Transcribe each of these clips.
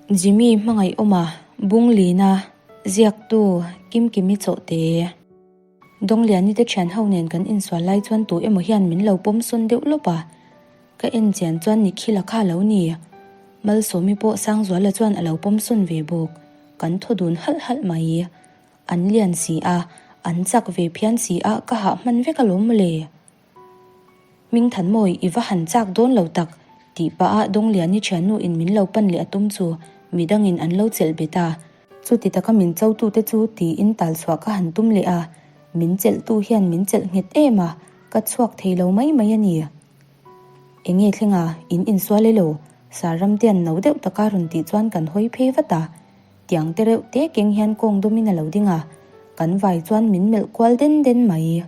Jimmy Hmangaihawma, Bunglina, Ziaktu, Kimkimi Chawhte. Dawngliani te thian ho nen kan insual lai chuan tu emaw hian min lo pawm sawn deuh lawp a. Ka en chian chuan Nikhila kha lo ni. Malsawmi pawh Sangzuala chuan a lo pawm sawn ve bawk. Kan thaw dun halh halh mai. An lian si a, an chak ve phian si a ka hah hman vek alawm mawle. Hmingthanmawi i va han chak dawn lo tak tih pah a Dawngliani thiannu in min lo pan leh a tum chu midangin an lo chelh bet a. Chuti taka min cho tute chu tiin tal chhuah ka han tum leh a, min chelh tu hian min chelh nghet em a, ka chhuak thei lo mai mai a ni. Enge thlenga in insual elo? Saramtean no deuh taka rawn tih chuan kan hawi phei vat a. Tiang te reuh te keng hian kawng dawmin a lo ding a, kan vai chuan min melh kual den den mai.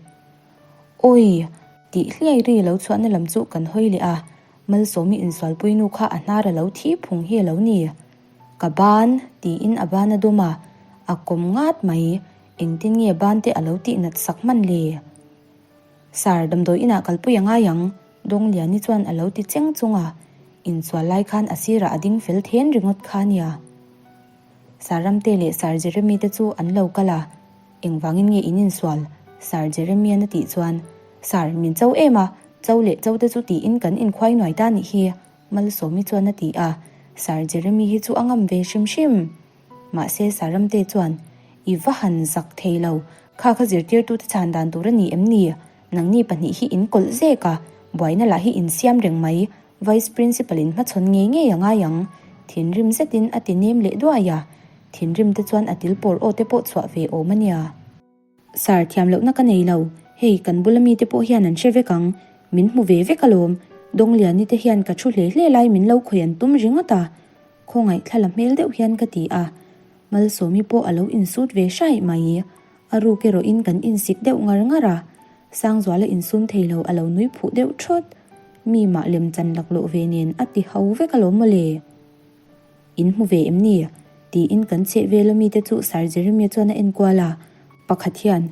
Awi! Tih hliai ri lo chhuahna lam chu kan hawi leh a, Malsawmi insualpui nu kha a hnar a lo thi phung hi a lo ni. Ka ban! Tiin a ban a dawm a, a kawm ngat mai. Engtin nge ban te a lo tih nat sak hman le? Sir, damdawi inah kalpui a ngai ang, Dawngliani chuan a lo ti cheng chung a, insual lai khan a sirah a ding fel then ringawt kha nia. Sir Ramte leh Sir Jeremy te chu an lo kal a, Engvangin nge in insual? Sir Jeremy-a'n a tih chuan, Sir, min cho em a, cho leh cho te chu tiin kan inkhuai nuai ta nih hi, Malsawmi chuan a ti a, Sir Jeremy hi chu a ngam ve hrim hrim. Mahse Sir Ramte chuan, I va han zak thei lo, kha kha zirtirtute chhan dan tur a ni em ni? Nangni pahnih hi in kawlh zek a, buaina lah hi in siam reng mai, Vice Principal in hmachhawn ngei ngei a ngai ang, thinrim zetin a ti nem leh duai a, thinrim te chuan a til pawr aw te pawh chhuah ve awm a nia. Sir, thiam lohna ka nei lo, hei kan bula mite pawh hian an hre vek ang, min hmu ve vek alawm, Dawngliani te hian ka thu hle hle lai min lo khawih an tum ringawt a, khawngaih thla la hmel deuh hian ka ti a, Malsawmi pawh a lo insut ve hraih mai, a ruk erawhin kan insik deuh ngar ngar a, Sangzuala insum thei lo a lo nui phuh deuh thawt. Mi mah lem chan laklawh ve nen a ti ho vek alawm mawle. In hmu ve em ni? Tiin kan chheh vel ami te chu Sir Jeremia chuan a enkual a. Pakhat hian,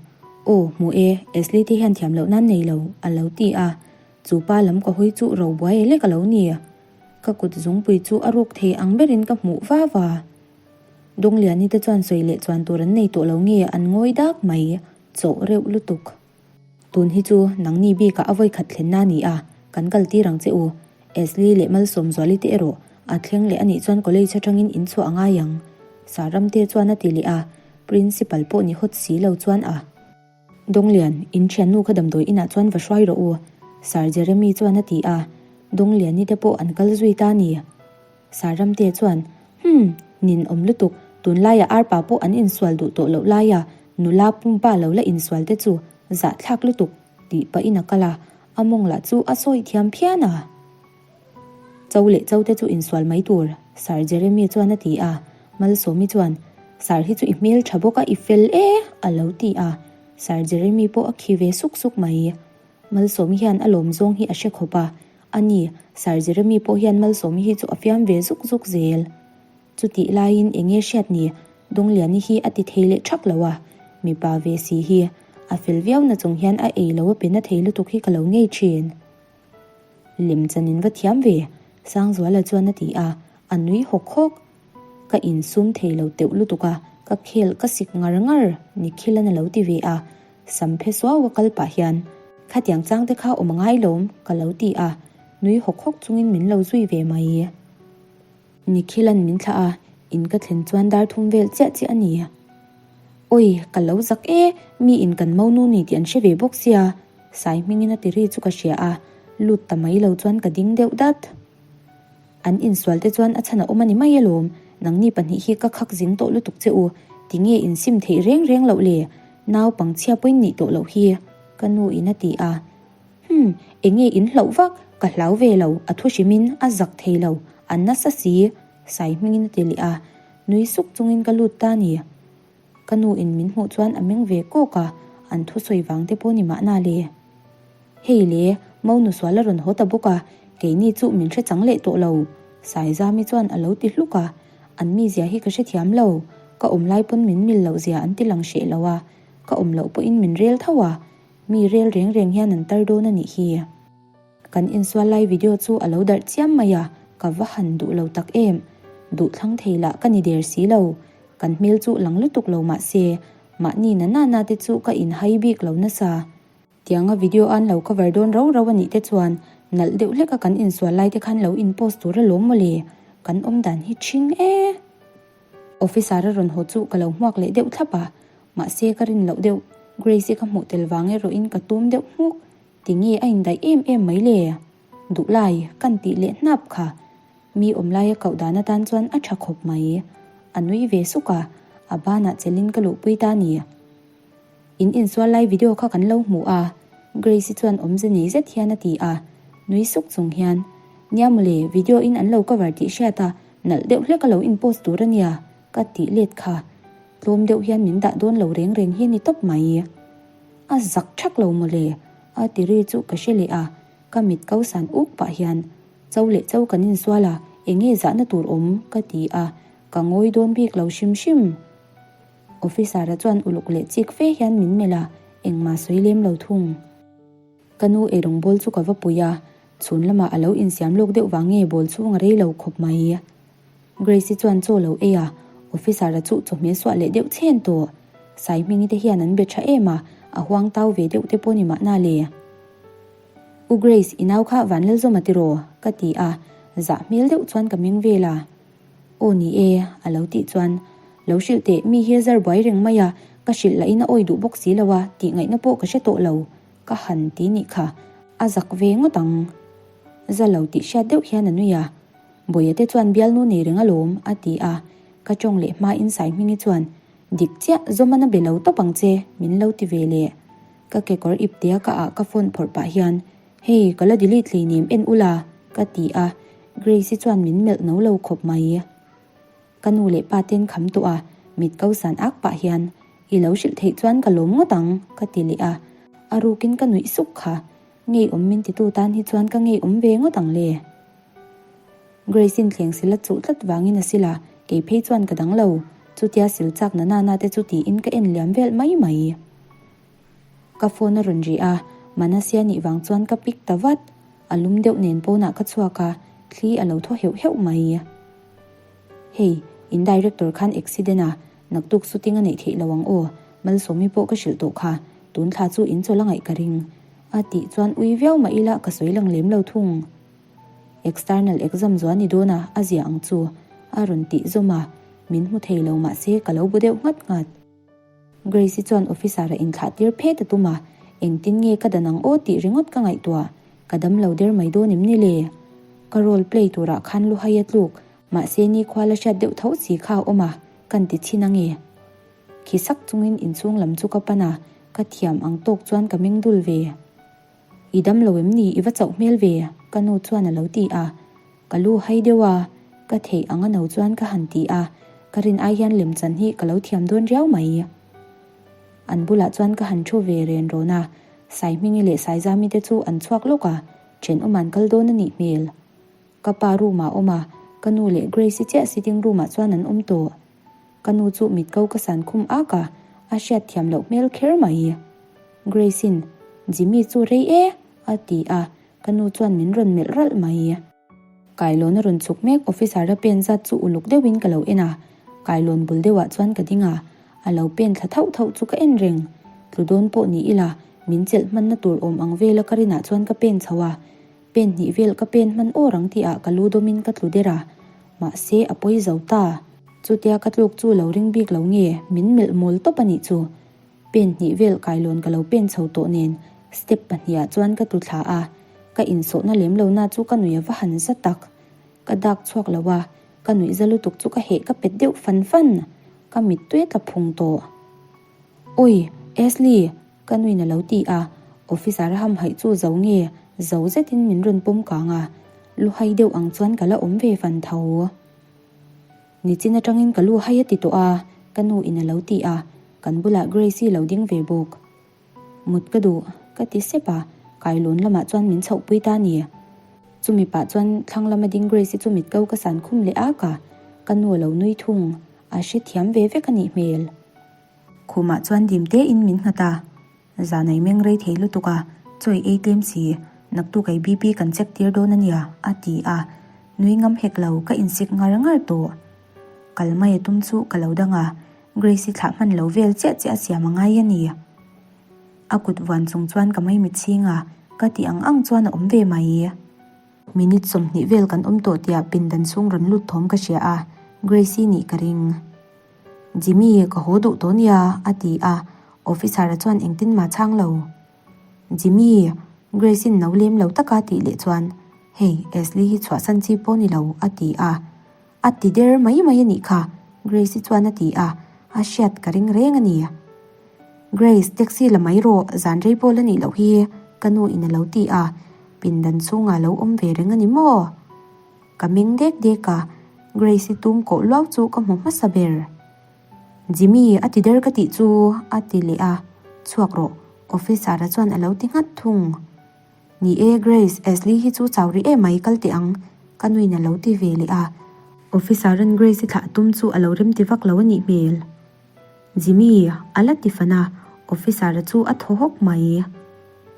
Aw, hmu e, Ashley te hian thiam loh nan nei lo, a lo ti a. Chu pa lam ka hawi chu ro buai lek a lo ni. Ka kut zungpui chu a ruk thei ang berin ka hmuh va va. Dawngliani te chuan sawi leh chuan tur an nei tawh lo nge an ngawi dak mai. Chawh reuh lutuk. Tun hi chu nangni bikah a vawi khat thlenna a ni a, kan kal tir ang che u. Ashley leh Malsawmzuali te erawh a thleng leh a nih chuan college atangin in chhuah a ngai ang. Saramte chuan a ti leh a, Principal pawh ni hawt si lo chuan a. Dawnglian, in thiannu kha damdawi inah chuan va hruai rawh u, Sir Jeremy chuan a ti a, Dawngliani te pawh an kal zui ta a ni. Saramte chuan, Humm, nin awm lutuk, tunlaia arpa pawh an insual duh tawh loh laia nula pumpa lo la insual te chu zahthlak lutuk, tih pahin a kal a, a mawng lah chu a sawi thiam phian a. Cho leh cho te chu insual mai tur, Sir Jeremy chuan a ti a, Malsawmi chuan, Sir hi chu i hmel tha bawk a, i fel e, a lo ti a, Sir Jeremy pawh a khi ve suk suk mai. Malsawmi hian a lawm zawng hi a hre khawp a, A ni, Sir Jeremy pawh hian Malsawmi hi chu a fiam ve zuk zuk zel. Chutih laiin eng nge hriat ni, Dawngliani hi a ti thei leh thak lo a, mipa ve si hi a fel viau na chung hian a ei lo a pe na thei lutuk hi ka lo ngei thin. Lem chan in va thiam ve, Sangzuala chuan a ti a, a nui hawk hawk. Ka insum thei lo teuh lutuk a, ka khel ka sik ngar ngar, Nikhilan a lo ti ve a, Sam phe suau a kal pah hian, Khatiang chang te kha awm a ngai lawm, ka lo ti a, nui hawk hawk chungin min lo zui ve mai. Nikhilan min thlah a, in ka thlen chuan dar thum vel chiah chiah a ni. Awi, ka lo zak e, mi in kan monu ni tih an hre ve bawk sia, Sai hmingin a ti ri chu ka hria a, lut ta mai lo chuan ka ding deuh dat. An insual te chuan a chhan a awm a ni mai alawm, nangni pahnih hi ka khak zing tawh lutuk che u, tinge insim theih reng reng loh le, naupang chhia pawhin nih tawh loh hi, ka nu in a ti a. Hum, enge in hlauh vak, ka hlau ve lo, a thu hrimin a zak thei lo, a nasa si, Sai hmingin a ti leh a, nui suk chungin ka lut ta ni. Ka nu in min hmuh chuan a meng ve kawk a, an thusawi vang te pawh ni mahna le. Hei le, Monu sual a rawn haw ta bawk a, keini chu min hre chang leh tawh lo, Saizami chuan a lo ti hluk a, an mizia hi ka hrethiam lo, ka awm lai pawn min mil loh zia an ti lang hreh lo a, ka awm loh pawhin min rel tho a, mi rel reng reng hian an tar dawn a nih hi. Kan insual lai video chu a lo darh chiam mai a, ka va han duh lo tak em. Duh thlang thei lah ka ni der si lo. Kan hmel chu lang lutuk lo mah se, mahni na na na te chu ka inhai bik lo nasa. Tianga video an lo cover dawn rau rau a nih te chuan nalh deuh hlek a kan insual lai te khan lo in post tur alawm mawle, kan awm dan hi ṭhing e. Officer a rawn haw chu ka lo hmuak leh deuh thlap a, mahse ka rin loh deuh, Grace-i ka hmuh tel vang erawhin ka tum deuh hmuk, tinge a indaih em em mai le? Duhlai, kan tih leh hnap kha. Mi awm laia koh dan atan chuan a tha khawp mai. A nui ve suk a, a banah chelin ka luhpui ta ni. In insual lai video kha kan lo hmu a, Grace-i chuan awmze nei zet hian a ti a, nui suk chung hian, Nia mawle, video in an lo cover tih hriat a, nalh deuh hlek a lo in post tur a nia, ka tih let kha. Tlawm deuh hian min dah dawn lo reng reng hi a ni tawp mai. A zak thak lo mawle, a ti ri chu ka hre leh a, ka mit ko san uk pah hian, Cho leh cho kan insual a, eng nge zahna tur awm? ka ti a, ka ngawi dawn bik lo hrim hrim. Officer-a chuan uluk leh chik fe hian min melh a, engmah sawi lem lo thung. Ka nu eirawng bawl chu ka va pui a, chhun lamah a lo insiam lawk deuh vang nge bawl chhung a rei lo khawp mai. Grace-i chuan chaw lo ei a, Officer-a chu chawhmeh suah leh deuh chhen tawh. Saihmingi te hian an be tha em a, a huang tau ve deuh te pawh ni mahna le. U Grace, i nau kha Vanlalzawma tiraw? ka ti a, zah hmel deuh chuan ka meng vel a. Aw ni e, a lo tih chuan, Lo hrilh teh, mi hi a zar buai reng mai a, ka hrilh lahin a awi duh bawk si lo a, tih ngaihna pawh ka hre tawh lo, ka han ti nih kha, a zak ve ngawt ang. Za lo tih hriat deuh hian a nui a, Bawia te chuan bialnu nei reng alawm, a ti a, ka tawng leh hmain Saihmingi chuan, Dik chiah, Zawman a be lo tawp ang che, min lo ti ve leh. Ka kekawr iptea ka ah ka phone phawrh pah hian, Hei, ka la delete hleinem en ula, ka ti a, Grace-i chuan min melh no lo khawp mai. Ka nu leh pa ten kham tawh a, mit ko san ak pah hian, I lo hrilh theih chuan ka lawm ngawt ang, ka ti leh a, a rukin ka nuih suk kha, ngeiawm min titu tan hi chuan ka ngeiawm ve ngawt ang le. Grace-in thleng sil a chuh tlat vangin a sil a, kei phei chuan ka dang lo, chutia sil chak na na na te chu tiin ka en liam vel mai mai. Ka phone a rawn ri a, Manasya nih vang chuan ka pick ta vat. A lum deuh nen pawnah ka chhuak a, thli a lo thaw heuh heuh mai. Hei, in director khan accident a, naktuk shooting a neih theih lo ang aw, Malsawmi pawh ka hrilh tawh kha, tun thla chu in chawl a ngaih ka ring. A tih chuan ui viau mah ila ka sawi lang lem lo thung. External exam zuan ni dawn a, a zia ang chu, a rawn tih zawm a, min hmu thei lo mahse ka lo bu deuh nghat nghat. Grace-i chuan officer a inthlah tir phet a tum a, engtin nge ka dan ang aw tih ringawt ka ngaihtuah, ka dam lo der mai dawn em ni le? Ka role play turah khan luhai a tluk, mahse nikhua la hriat deuh tho si kha a awm a, kan ti chhin ange. Khi sak chungin inchhung lam chu ka pan a, ka thiam ang tawk chuan ka meng dul ve. I dam lo em ni? I va chauh hmel ve? Ka nu chuan a lo ti a. Ka lu hai deuh a, ka theih ang a no chuan ka han ti a, ka rin ai hian lemchan hi ka lo thiam dawn riau mai. An bulah chuan ka han thu ve ren rawn a, Saihmingi leh Saizami te chu an chhuak lawk a, thenawm an kal dawn a nih hmel. Ka pa room ah awm a, ka nu leh Grace-i chiah sitting room ah chuan an awm tawh. Ka nu chu mit ko ka san khum ak a, a hriat thiam loh hmel kher mai. Grace-in, Jimmy chu rei e! a ti a, Ka nu chuan min rawn melh ralh mai. Kailawn a rawn chhuk mek officer a pen zat chu uluk deuhin ka lo en a, kailawn bul deuhah chuan ka ding a, a lo pen thla thauh thauh chu ka en reng. Tlu dawn pawh ni ila, min chelh hmanna tur awm ang vela ka rinah chuan ka pen chho a, pen hnih vel ka pen hman awr ang tihah ka lu dawmin ka tlu der a, mahse a pawi zo ta. Chutia ka tluk chu lo ring bik lo nge, min melh mawl tawp a nih chu. Pen hnih vel kailawn ka lo pen chho tawh nen step pahnihah chuan ka tlu thla a, ka insawhna lem lo na chu ka nuih a va han za tak. Ka dak chhuak lo a, ka nuih za lutuk chu ka heh ka pet deuh fan fan, ka mittui a tla phung tawh. Awi, Ashley! ka nuin a lo ti a, officer a hamhaih chu zo nge zo zetin min rawn pawm kang a, luhai deuh ang chuan ka la awm ve fan tho. Nichin atangin ka lu hai a ti tawh a, ka nu in a lo ti a, kan bulah Grace-i lo ding ve bawk. Mut ka duh, ka ti sep a, kailawn lamah chuan min chhoh pui ta ni. Chumi pah chuan thlang lama ding Grace-i chu mit ko ka san khum leh ak a, ka nu a lo nui thung, a hrethiam ve vek a nih hmel. Khumah chuan dim tein min nghat a. Zanai meng rei thei lutuk a, chawi ei tlem si, naktuk ei BP kan check tir dawn a nia, a ti a. Nui ngam hek lo, ka insik ngar ngar tawh. Kal mai a tum chu ka lo dang a, Grace-i thlah hman lo vel chiah chiah a siam a ngai a ni. A kut vuan chung chuan ka mai mitchhing a, ka tih ang ang chuan a awm ve mai. Minute 20 vel kan awm tawh tihah pindan chhung rawn lut thawm ka hria a, Grace-i nih ka ring. Jimmy, ka haw duh tawh nia, a ti a, officer-a chuan engtin mah chhang lo. Jimmy, Grace-in no lem lo taka tih leh chuan, Hei, Ashley hi chhuahsan chi pawh ni lo, a ti a. A ti der mai mai a nih kha, Grace-i chuan a ti a, a hriat ka ring reng a ni. Grace, taxi la mai rawh, zan rei pawh la nih loh hi, ka nu in a lo ti a, pindan chhungah lo awm ve reng a ni maw? Ka meng dek dek a, Grace-i tum kawh luau chu ka hmu hmasa ber. Jimmy, a ti der ka tih chu, a ti leh a, chhuak rawh, officer-a chuan a lo ti nghat thung. Ni e, Grace, Ashley hi chu chau rih em mai, kal teh ang, ka nuin a lo ti ve leh a. Officer-a'n Grace-i thlah tum chu a lo remti vak lo a nih hmel. Jimmy, a la ti fan a, officer-a chu a thaw hawk mai.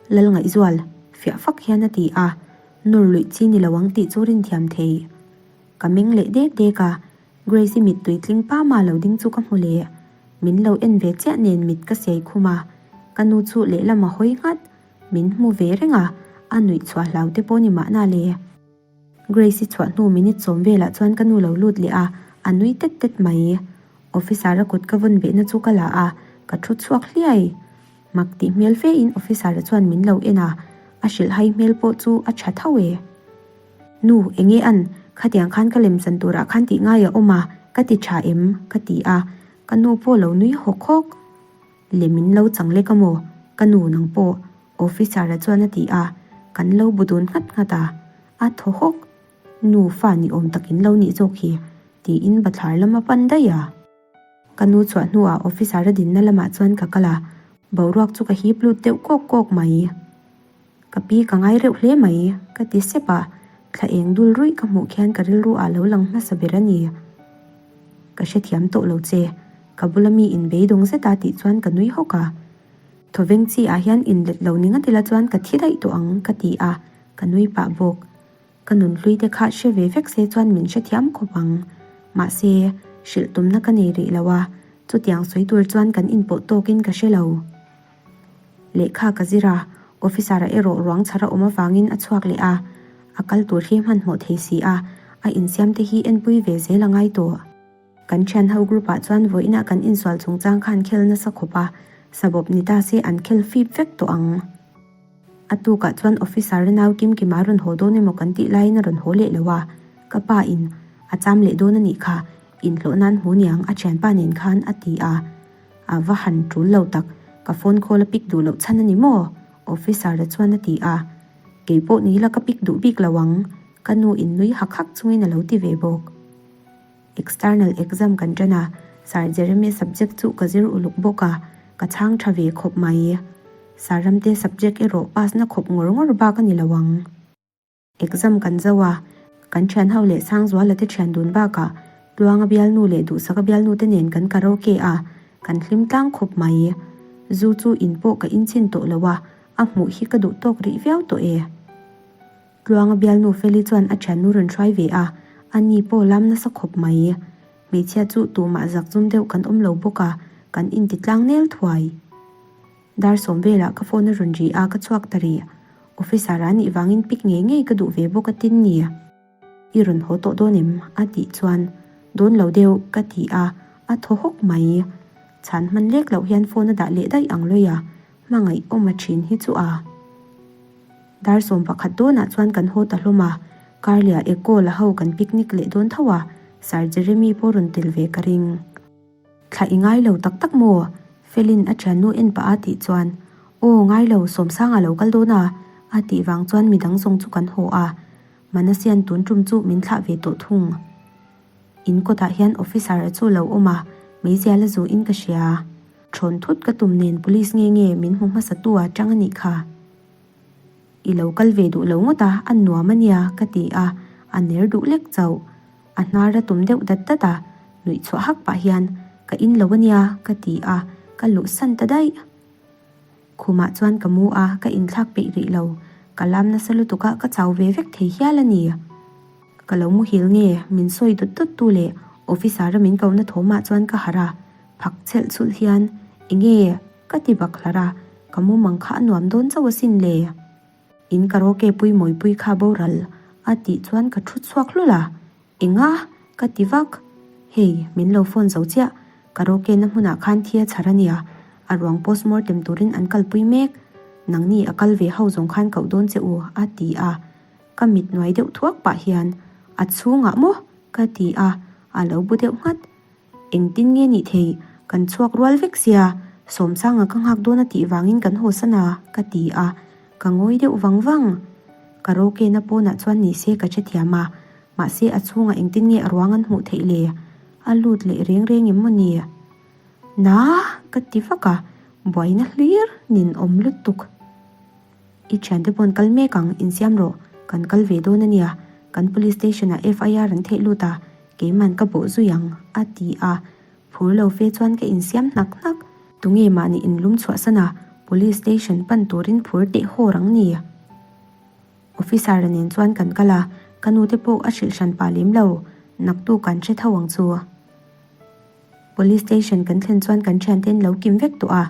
Lalngaihzual, fiah fak hian a ti a, Nawr luih chi ni lo ang tih chu rinthiam thei. Ka meng leh dek dek a, Grace-i mittui tling pama lo ding chu ka hmu leh. Min lo en ve chiah nen mit ka siai khum a, ka nu chu lehlam a hawi nghat. Min hmu ve reng a, a nuih chhuah hlau te pawh ni mahna le. Grace-i chhuah hnu minute sawm velah chuan ka nu lo lut leh a, a nui tet tet mai. Officer-a kut ka vawn behna chu ka la a, ka thu chhuak hliai. Mak tih hmel fe in officer-a chuan min lo en a, a hrilh hai hmel pawh chu a tha tho e. Nu, enge an? Khatiang khan ka lem chan turah khan tih ngai a awm a, ka ti tha em? ka ti a, ka nu pawh lo nui hawk hawk. Le min lo chang lek a maw? Ka nu nang pawh, officer-a chuan a ti a, kan lo bu dun nghat nghat a, a thaw hawk. Nu, fa ni awm takin lo nih zawk hi, tiin bathlar lam a pan daih a. Ka nu chhuah hnuah officer a dinna lamah chuan ka kal a, boruak chu ka hip lut deuh kawk kawk mai. Ka pi ka ngai reuh hle mai, ka ti sep a, thla eng dul ruih ka hmuh khian ka rilru ah lo lang hmasa ber a ni. Ka hrethiam tawh lo che, ka bula mi inbeidawng zet a tih chuan ka nui hawk a. Thawveng chi ah hian inlet lo ni ngat ila chuan ka thi daih tawh ang, ka ti a, ka nui pah bawk. Ka nunhlui te kha hre ve vek se chuan min hrethiam khawp ang. Mahse, hrilh tumna ka nei rih lo a, chutiang sawi tur chuan kan inpawh tawkin ka hre lo. Lehkha ka zir a, officer-a erawh ruang chhar a awm avangin a chhuak leh a, a kal tur hi hmanhmawh thei si a, a insiam te hi enpui ve zel a ngai tawh. Kan thianho group-ah chuan vawiinah kan insual chungchang khan khel nasa khawp a, sabawp ni ta se an khel fip vek tawh ang. A tukah chuan officer nau Kim Kima rawn haw dawn emaw kan tih laiin a rawn haw leh lo a, ka pa in a cham leh dawn a nih kha, inhlawh nan hmu niang a thianpa nen khan a ti a. A va han tul lo tak, ka phone call a pick duh loh chhan a ni maw? Officer-a chuan a ti a. Kei pawh ni ila ka pick duh bik lo ang, ka nu in nui hak hak chungin a lo ti ve bawk. External exam kan ṭan a, Sir Jeremy subject chu ka zir uluk bawk a, ka chhang ṭha ve khawp mai. Sir Ramte subject erawh pass na khawp ngawr ngawr bak a ni lo ang. Exam kan zo a, kan ṭhian ho leh Sangzuala te ṭhian dun bakah Tluanga bialnu leh Duhsaka bialnu te nen kan karaoke a, kan hlim tlang khawp mai. Zu chu in pawh ka inchhin tawh lo a, a hmuh hi ka duh tawk rih viau tawh e. Tluanga bialnu Feli chuan a thiannu rawn hruai ve a, a ni pawh lam nasa khawp mai. Hmeichhia chu tumah zak zum deuh kan awm lo bawk a, kan inti tlang nel thuai. Dar sawm velah ka phone a rawn ri a, ka chhuak ta rih. Officer a nih vangin pick ngei ngei ka duh ve bawk a tin ni. I rawn haw tawh dawn em? a tih chuan, Dawn lo deuh, ka ti a, a thaw hawk mai. Chhan hman lek loh hian phone a dah leh daih ang lawih a, hmangaih awm a thin hi chu a. Dar 11 dawnah chuan kan haw ta hlawm a, Karlia Echo la ho kan picnic leh dawn tho a, Sir Jeremy pawh rawn tel ve ka ring. Thla i ngai lo tak tak maw? Felin a thiannu en pah a tih chuan, Aw ngai lo, Sawmsanga lo kal dawn a, a tih vang chuan midang zawng chu kan haw a, Manasian tun tum chu min thlah ve tawh thung. In kawtah hian officer-a chu lo awm a, meizial a zu in ka hria. Thawn thut ka tum nen police nge nge min hmu hmasa tu a tang a nih kha. I lo kal ve duh lo ngawt a, a nuam a nia ka ti a, a ner duh lek chauh. A hnar a tum deuh dat dat a, nuih chhuah hak pah hian ka in lo a nia ka ti a, ka luh san ta daih. Khumah chuan ka mu a, ka inthlak peih rih lo. Ka lam nasa lutuk a, ka chau ve vek thei hial a ni. Ka lo muhil nge, min sawi dawt dawt tu leh Officer-a min kohna thawmah chuan ka harh a, phak chhelh chhulh hian, Enge? ka ti bak hlarh a, ka mumang kha a nuam dawn chauh asin le. In karaoke pui mawipui kha boral a tih chuan ka thu chhuak hlul a, Enga? ka ti vak. Hei, min lo phone zo chiah, karaoke na hmunah khan thi a chhar a nia, a ruang postmortem turin an kalpui mek. Nangni a kal ve ho zawng khan koh dawn che u a ti a. Ka mit nuai deuh thuak pah hian, A chhungah maw? ka ti a, a lo bu deuh nghat. Engtin nge nih thei, kan chhuak rual vek sia, Sawmsanga ka nghak dawn a tih vangin kan haw san a, ka ti a, ka ngawi deuh vang vang. Karaoke na pawnah chuan ni se ka hrethiam a, mahse a chhungah engtin nge a ruang an hmuh theih le? A lut leh reng reng em maw ni? Naa! ka ti vak a, buaina hlir nin awm lutuk. I thiante pawn kal mek ang, insiam rawh, kan kal ve dawn a nia, kan police station ah FIR an theih lut a, keiman ka bawh zui ang, a ti a. Phur lo fe chuan ka insiam hnak hnak. Tunge mahni inlum chhuahsan a, police station pan turin phur teh haw rang ni. Officer a nen chuan kan kal a, ka nu te pawh a hrilh hran pah lem lo, naktu kan hre tho ang chu. Police station kan thlen chuan kan thiante an lo kim vek tawh a,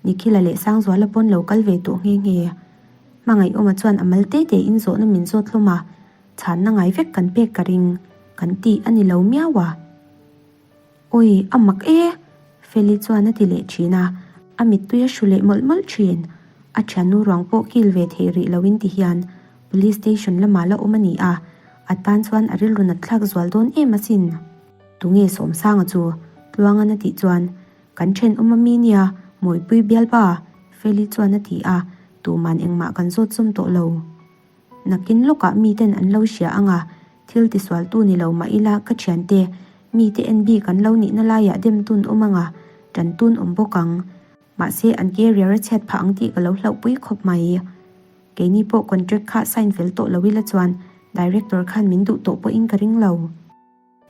Nikhila leh Sangzuala pawn lo kal ve tawh nghe nghe. Hmangaihawma chuan a mal te te in zawhna min zawt hlawm a, chhanna ngai vek kan pek ka ring, kan tih a ni lo miau a. Awi, a mak e! Feli chuan a ti leh thin a, a mittui a hru leh mawlh mawlh thin. A thiannu ruang pawh kil ve theih rih loin ti hian Police station lamah la awm a ni a, a tan chuan a rilru nat thlak zual dawn em asin. Tunge Sawmsanga chu? Tluangan a tih chuan, Kan thenawm a mi nia, Mawipui bialpa, Feli chuan a ti a, tuman engmah kan zawt zawm tawh lo. Nakin lawkah miten an lo hria ang a, thil tisualtu ni lo mah ila ka thiante, mite en bik an lo nihna laiah dem tun awm ang a, tan tun awm bawk ang. Mahse an career a chhiat phah ang tih ka lo hlauhpui khawp mai. Keini pawh contract kha sign fel tawh lo ila chuan director khan min duh tawh pawhin ka ring lo.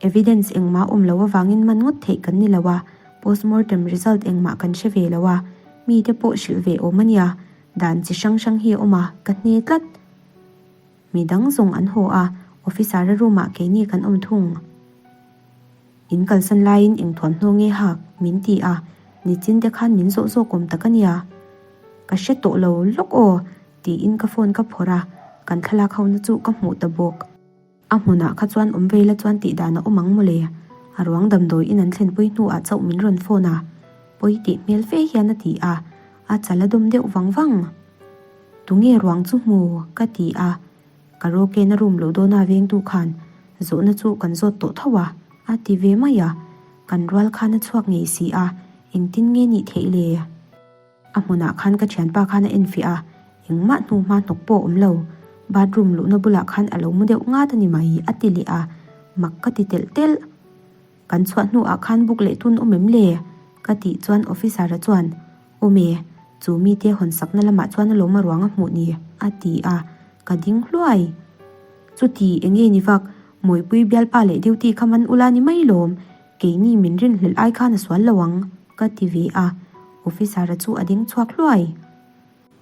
Evidence engmah awm lo avangin man ngawt theih kan ni lo a, postmortem result engmah kan hre ve lo a, mite pawh hrilh ve awm a nia, dan chi hrang hrang hi a awm a, ka hne tlat. Mi dang zawng an haw a, officer-a room-ah keini kan awm thung. In kalsan laiin eng thuamhnaw nge hak min ti a, nichin te khan min zawh zawk awm tak a nia. Ka hre tawh lo lawk aw, tiin ka phone ka phawrh a, kan thlalak ho na chu ka hmuh ta bawk. A hmunah kha chuan awm vei la chuan tih dan a awm ang mawle. A ruang damdawi in an thlenpui hnuah chauh min rawn phone a, pawi tih hmel fe hian a ti a, a chal a dawm deuh vang vang. Tunge ruang chu hmu? ka ti a, karaoke na room loh dawna vengtu khan zawhna chu kan zawt tawh tho a, a ti ve mai a, kan rual khan a chhuak ngei si a, engtin nge nih theih le? A hmunah khan ka thianpa khan a enfiah a, engmah hnu hma hnawk pawh a awm lo. Bathroom luhna bulah khan a lo mu deuh ngat a ni mai, a ti leh a, mak ka ti telh telh. Kan chhuah hnuah khan buk leh tun awm em le? Ka tih chuan officer-a chuan, Awm e, chu mite hawn sakna lamah chuan a lawm a ruang a hmuh ni, a ti a, ka ding hluai. Chuti, enge ni vak, Mawipui bialpa leh duty kha man ula ni mai lawm, Keini min rinhlelh ai khan a sual lo ang, ka ti ve a, officer-a chu a ding chhuak hluai.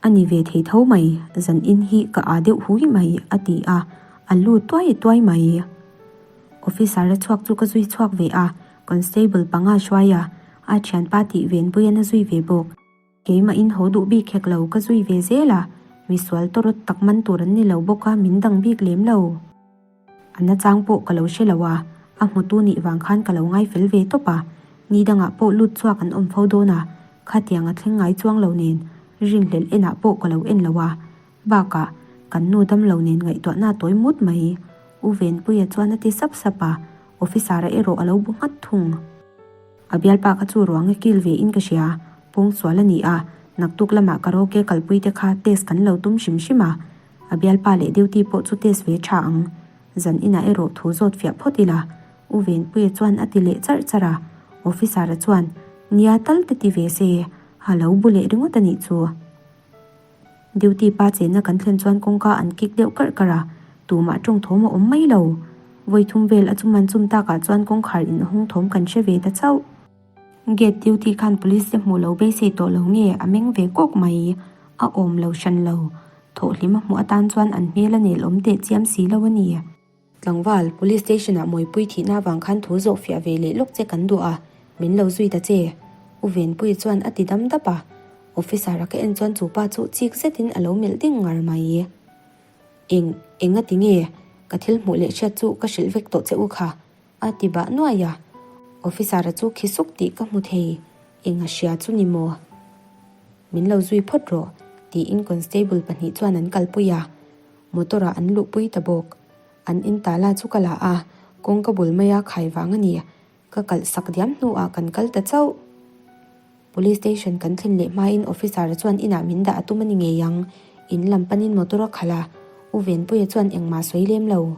A ni ve thei tho mai, zan in hi ka aa deuh hui mai, a ti a, a lu tuai tuai mai. Officer-a chhuak chu ka zui chhuak ve a, constable panga hruai a, a thianpa tih venpuian a zui ve bawk. Keimah in haw duh bik hek lo ka zui ve zel a, misual tawrawt tak man tur an ni lo bawk a, min dang bik lem lo. A nachang pawh ka lo hre lo a, a hmutu nih vang khan ka lo ngai fel ve tawp a, ni dangah pawh lut chhuak an awm fo dawn a, khatiang a thleng ngai chuang lo nen rinhlelh enah pawh ka lo en lo a, bakah kan nu dam lo nen ngaihtuahna a tawi mut mai. U Venpuia chuan a ti sap sap a, officer-a erawh a lo bu nghat thung. A bialpa kha chu ruang a kil ve in ka hria, pawngsual a ni a, naktuk lamah karaoke kalpui te kha test kan lo tum hrim hrim a, A bialpa leh duty pawh chu test ve tha ang. Zan inah erawh thu zawt fiah phawt ila. U Venpuia chuan a ti leh charh charh a. Officer-a chuan, Nia tal te ti ve se, a lo bu leh ringawt a nih chu. Duty pa chenna kan thlen chuan kawngka an kik deuh karh karh a, tumah tawng thawm a awm mai lo. Vawithum vel a chuman chum takah chuan kawngkhar inhawng thawm kan hre ve ta chauh. Gate duty khan police te hmuh lo beisei tawh lo nge a meng ve kawk mai. A awm lo hran lo. Thawhhlim a hmuh atan chuan an hmel a nel awm teh chiam si lo a ni. Tlangval, Police Station ah Mawipui thihna avang khan thu zawh fiah ve leh lawk che kan duh a, min lo zui ta che. U Venpuii chuan a ti dam dap a. Officer a ka en chuan chu pa chu chik zetin a lo melh ding ngar mai. Eng, enga ti nge? Ka thil hmuh leh hriat chu ka hrilh vek tawh che u kha, a ti bah nuai a. Officer a chu khi suk tih ka hmu thei, enga hria chu ni maw? Min lo zui phawt rawh, tiin constable pahnih chuan an kalpui a. Motor ah an luhpui ta bawk. An in tala chu ka la a, kawngka bul maia khai vang a ni. Ka kalh sak diam hnuah kan kal ta chauh. Police station kan thlen leh hmain officer chuan inah min dah a tum a ni ngei ang. In lam panin motor a khalh a, U Venpuia chuan engmah sawi lem lo.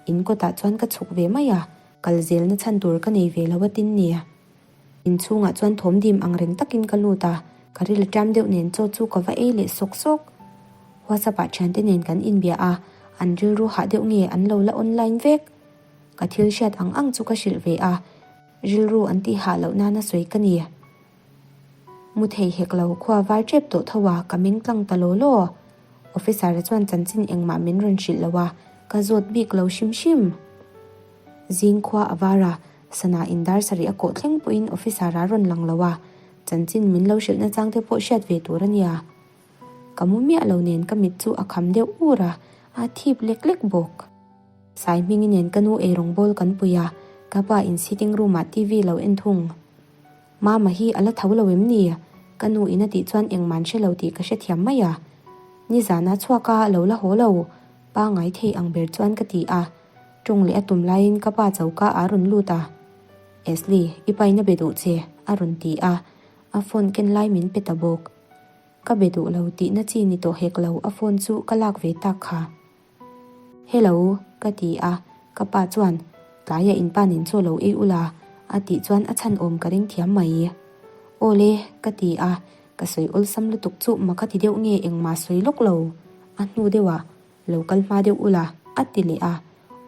In kawtah chuan ka chhuk ve mai a, kal zelna chhan tur ka nei ve lo a tin nia. Inchhungah chuan thawm dim ang reng takin ka lut a, ka ril a ṭam deuh nen chaw chu ka va ei leh sawk sawk. WhatsApp ah ṭhiante nen kan inbia a, an rilru hah deuh nge an lo la online vek. Ka thil hriat ang ang chu ka hrilh ve a, rilru an tih hah loh nana sawi ka ni. Mu thei hek lo khua var ṭep tawh tho a, ka meng tlang ta law law. Officer-a chuan chanchin engmah min rawn hrilh lo a, ka zawt bik lo hrim hrim. Zing khua a var a, sana in dar sarih a kawh thleng pawhin officer a rawn lang lo a, chanchin min lo hrilh nachang te pawh hriat ve tur a nia. Ka mu miah lo nen ka mit chu a kham deuh ur a, a thip lek lek bawk. Sai hmingi nen ka nu eirawng bawl kan pui a, ka pa in sitting room ah TV lo en thung. Mama hi a la tho lo em ni? Ka nu in a tih chuan engmah an hre lo tih ka hrethiam mai a. Nizan a chhuak a, lo la haw lo. Pangai thei ang ber chuan ka ti a. Tawng leh a tum laiin ka pa choka a rawn lut a. Ashley, i pain a be duh che, a rawn ti a. A phone ken lai min pe ta bawk. Ka be duh lo tihna chi ni tawh hek lo a phone chu ka lak ve tak kha. Hello, ka ti a, ka pa chuan, Tlaia in pa nen chaw lo ei ula, a tih chuan a chhan awm ka ring thiam mai. Awle, ka ti a, ka sawi awlsam lutuk chu mak a ti deuh nge engmah sawi lawk lo. A hnu deuhah, Lo kal hma deuh ula, a ti leh a,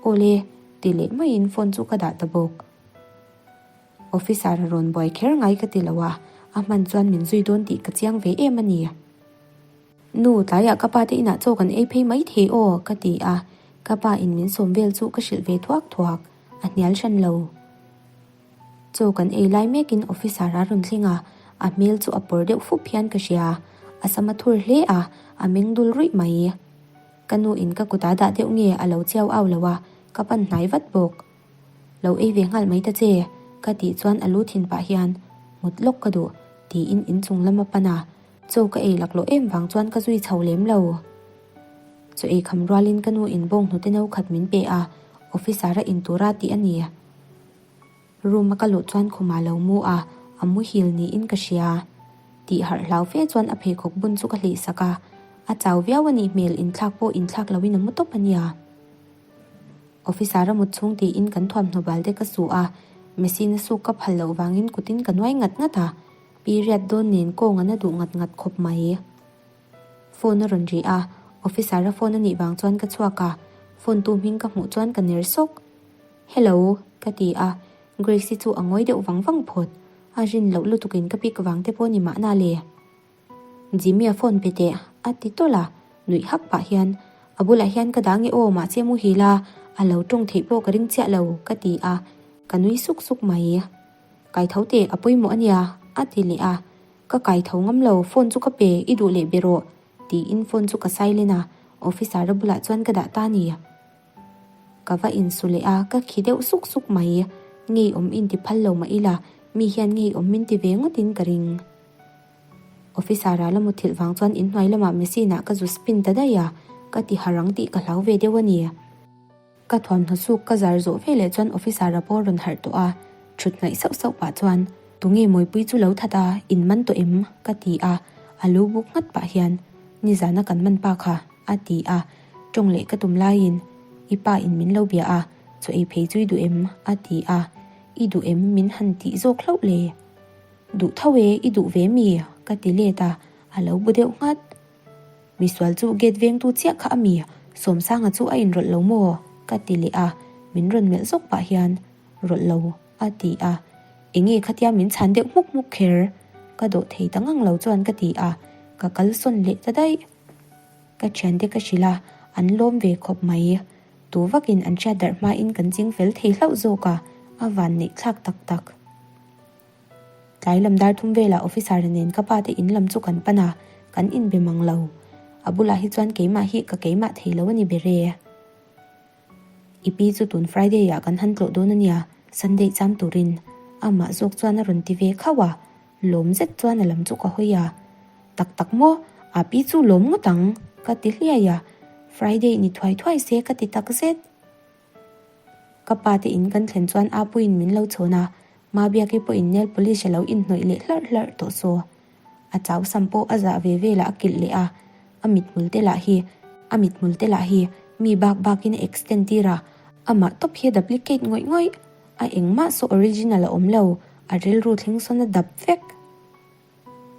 Awle, ti leh maiin phone chu ka dah ta bawk. Officer a rawn buai kher ngai ka ti lo a, a hman chuan min zui dawn tih ka chiang ve em a ni. Nu, tlaiah ka pa te inah chaw kan ei phei mai thei aw, ka ti a. Ka pa in min sawm vel chu ka hrilh ve thuak thuak, a hnial hran lo. Chaw kan ei lai mekin officer a rawn thleng a, a hmel chu a pawr deuh fup hian ka hria. A sam a thur hle a, a meng dul ruih mai. Ka nu in ka kut a dah deuh nge a lo chiau au lo a, ka pan hnai vat bawk. Lo ei ve nghal mai ta che, ka tih chuan a lu thin pah hian, Mut lawk ka duh, tiin inchung lam a pan a. Chaw ka ei laklawh em vang chuan ka zui chho lem lo. Chaw ei kham rualin ka nu in bawng hnute no khat min pe a, officer a in tura tih a ni. Room a ka luh chuan khumah lo mu a, a muhil niin ka hria. Tih harh hlau fe chuan a pheikhawk bun chu ka hlih sak a, a chau viau a nih hmel inthlak pawh inthlak loin a mu tawp a nia. Officer a mut chhung tiin kan thuamhnaw bal te ka su a, machine a suk ka phal loh vangin kutin ka nuai ngat ngat a, period dawn nen kawng an a duh ngat ngat khawp mai. Phone a rawn ri a, officer a phone a nih vang chuan ka chhuak a, phone tu hming ka hmuh chuan ka ner sawk. Hello, ka ti a, Grace-i chu a ngawi deuh vang vang phawt, a rin loh lutukin ka pick vang te pawh ni mahna le. Jimmy-a phone pe teh, a ti tawlh a, nuih hak pah hian, A bulah hian ka dah nge aw, mahse muhil a, a lo tawng theih pawh ka ring chiah lo, ka ti a, ka nui suk suk mai. Kai tho teh, a pawimawh a nia, a ti leh a, Ka kai tho ngam lo, phone chu ka pe, i duh leh be rawh, tiin phone chu ka silent a, officer-a bulah chuan ka dah ta a ni. Ka va insu leh a, ka khi deuh suk suk mai, ngeiawm inti phal lo mah ila, mi hian ngeiawm min ti ve ngawtin ka ring. Officer a la muthilh vang chuan inhnuai lamah machine ah ka zu spin ta daih a, ka ti har ang tih ka hlau ve deuh a ni. Ka thuamhnaw suk ka zar zawh ve leh chuan officer a pawh rawn harh tawh a, thut ngaih sauh sauh pah chuan, Tunge Mawipui chu lo that a, in man tawh em? ka ti a, a lu buk nghat pah hian, Nizana kan man pa kha, a ti a, tawng leh ka tum laiin, I pa in min lo bia a, chaw ei phei chu i duh em? a ti a, I duh em min han tih zawk hlauh le? Duh tho e, i duh ve mi? ka ti let a, a lo bu deuh nghat. Misual chu gate vengtu chiah kha a mi, Sawmsanga chu a inrawlh lo maw? ka ti leh a, min rawn melh zawk pah hian, Rawlh lo, a ti a. Enge khatia min chhan deuh hmuk hmuk kher? Ka dawh thei ta ngang lo chuan ka ti a, ka kal sawn leh ta daih. Ka thiante ka hrilh a, an lawm ve khawp mai. Tu vakin an hriat darh hmain kan ching fel thei hlauh zawk a, a van neih thlak tak tak. Tlai lam dar thum velah officer nen ka pa te in lam chu kan pan a, kan inbe mang lo. A bulah hi chuan keimah hi ka keimah thei lo a ni ber e. I pi chu tun Friday ah kan han tlawh dawn a nia, Sunday cham turin. Amah zawk chuan a rawn ti ve khauh a, lawm zet chuan a lam chu ka hawi a. Tak tak maw? A pi chu lawm ngawt ang, ka ti hliai a. Friday ni thuai thuai se ka ti tak zet. Ka pa te in kan thlen chuan Apuiin min lo chhawn a, Mabiaki pawhin nail polish a lo inhnawih leh hlarh hlarh tawh saw. A chau sam pawh a zah ve velah a kilh leh a, a mithmul te lah hi a mithmul te lah hi mi bak bakin a extend tir a, amah tawp hi a duplicate ngawih ngawih. A engmah saw original a awm lo, a rilru thleng sawn a dap vek.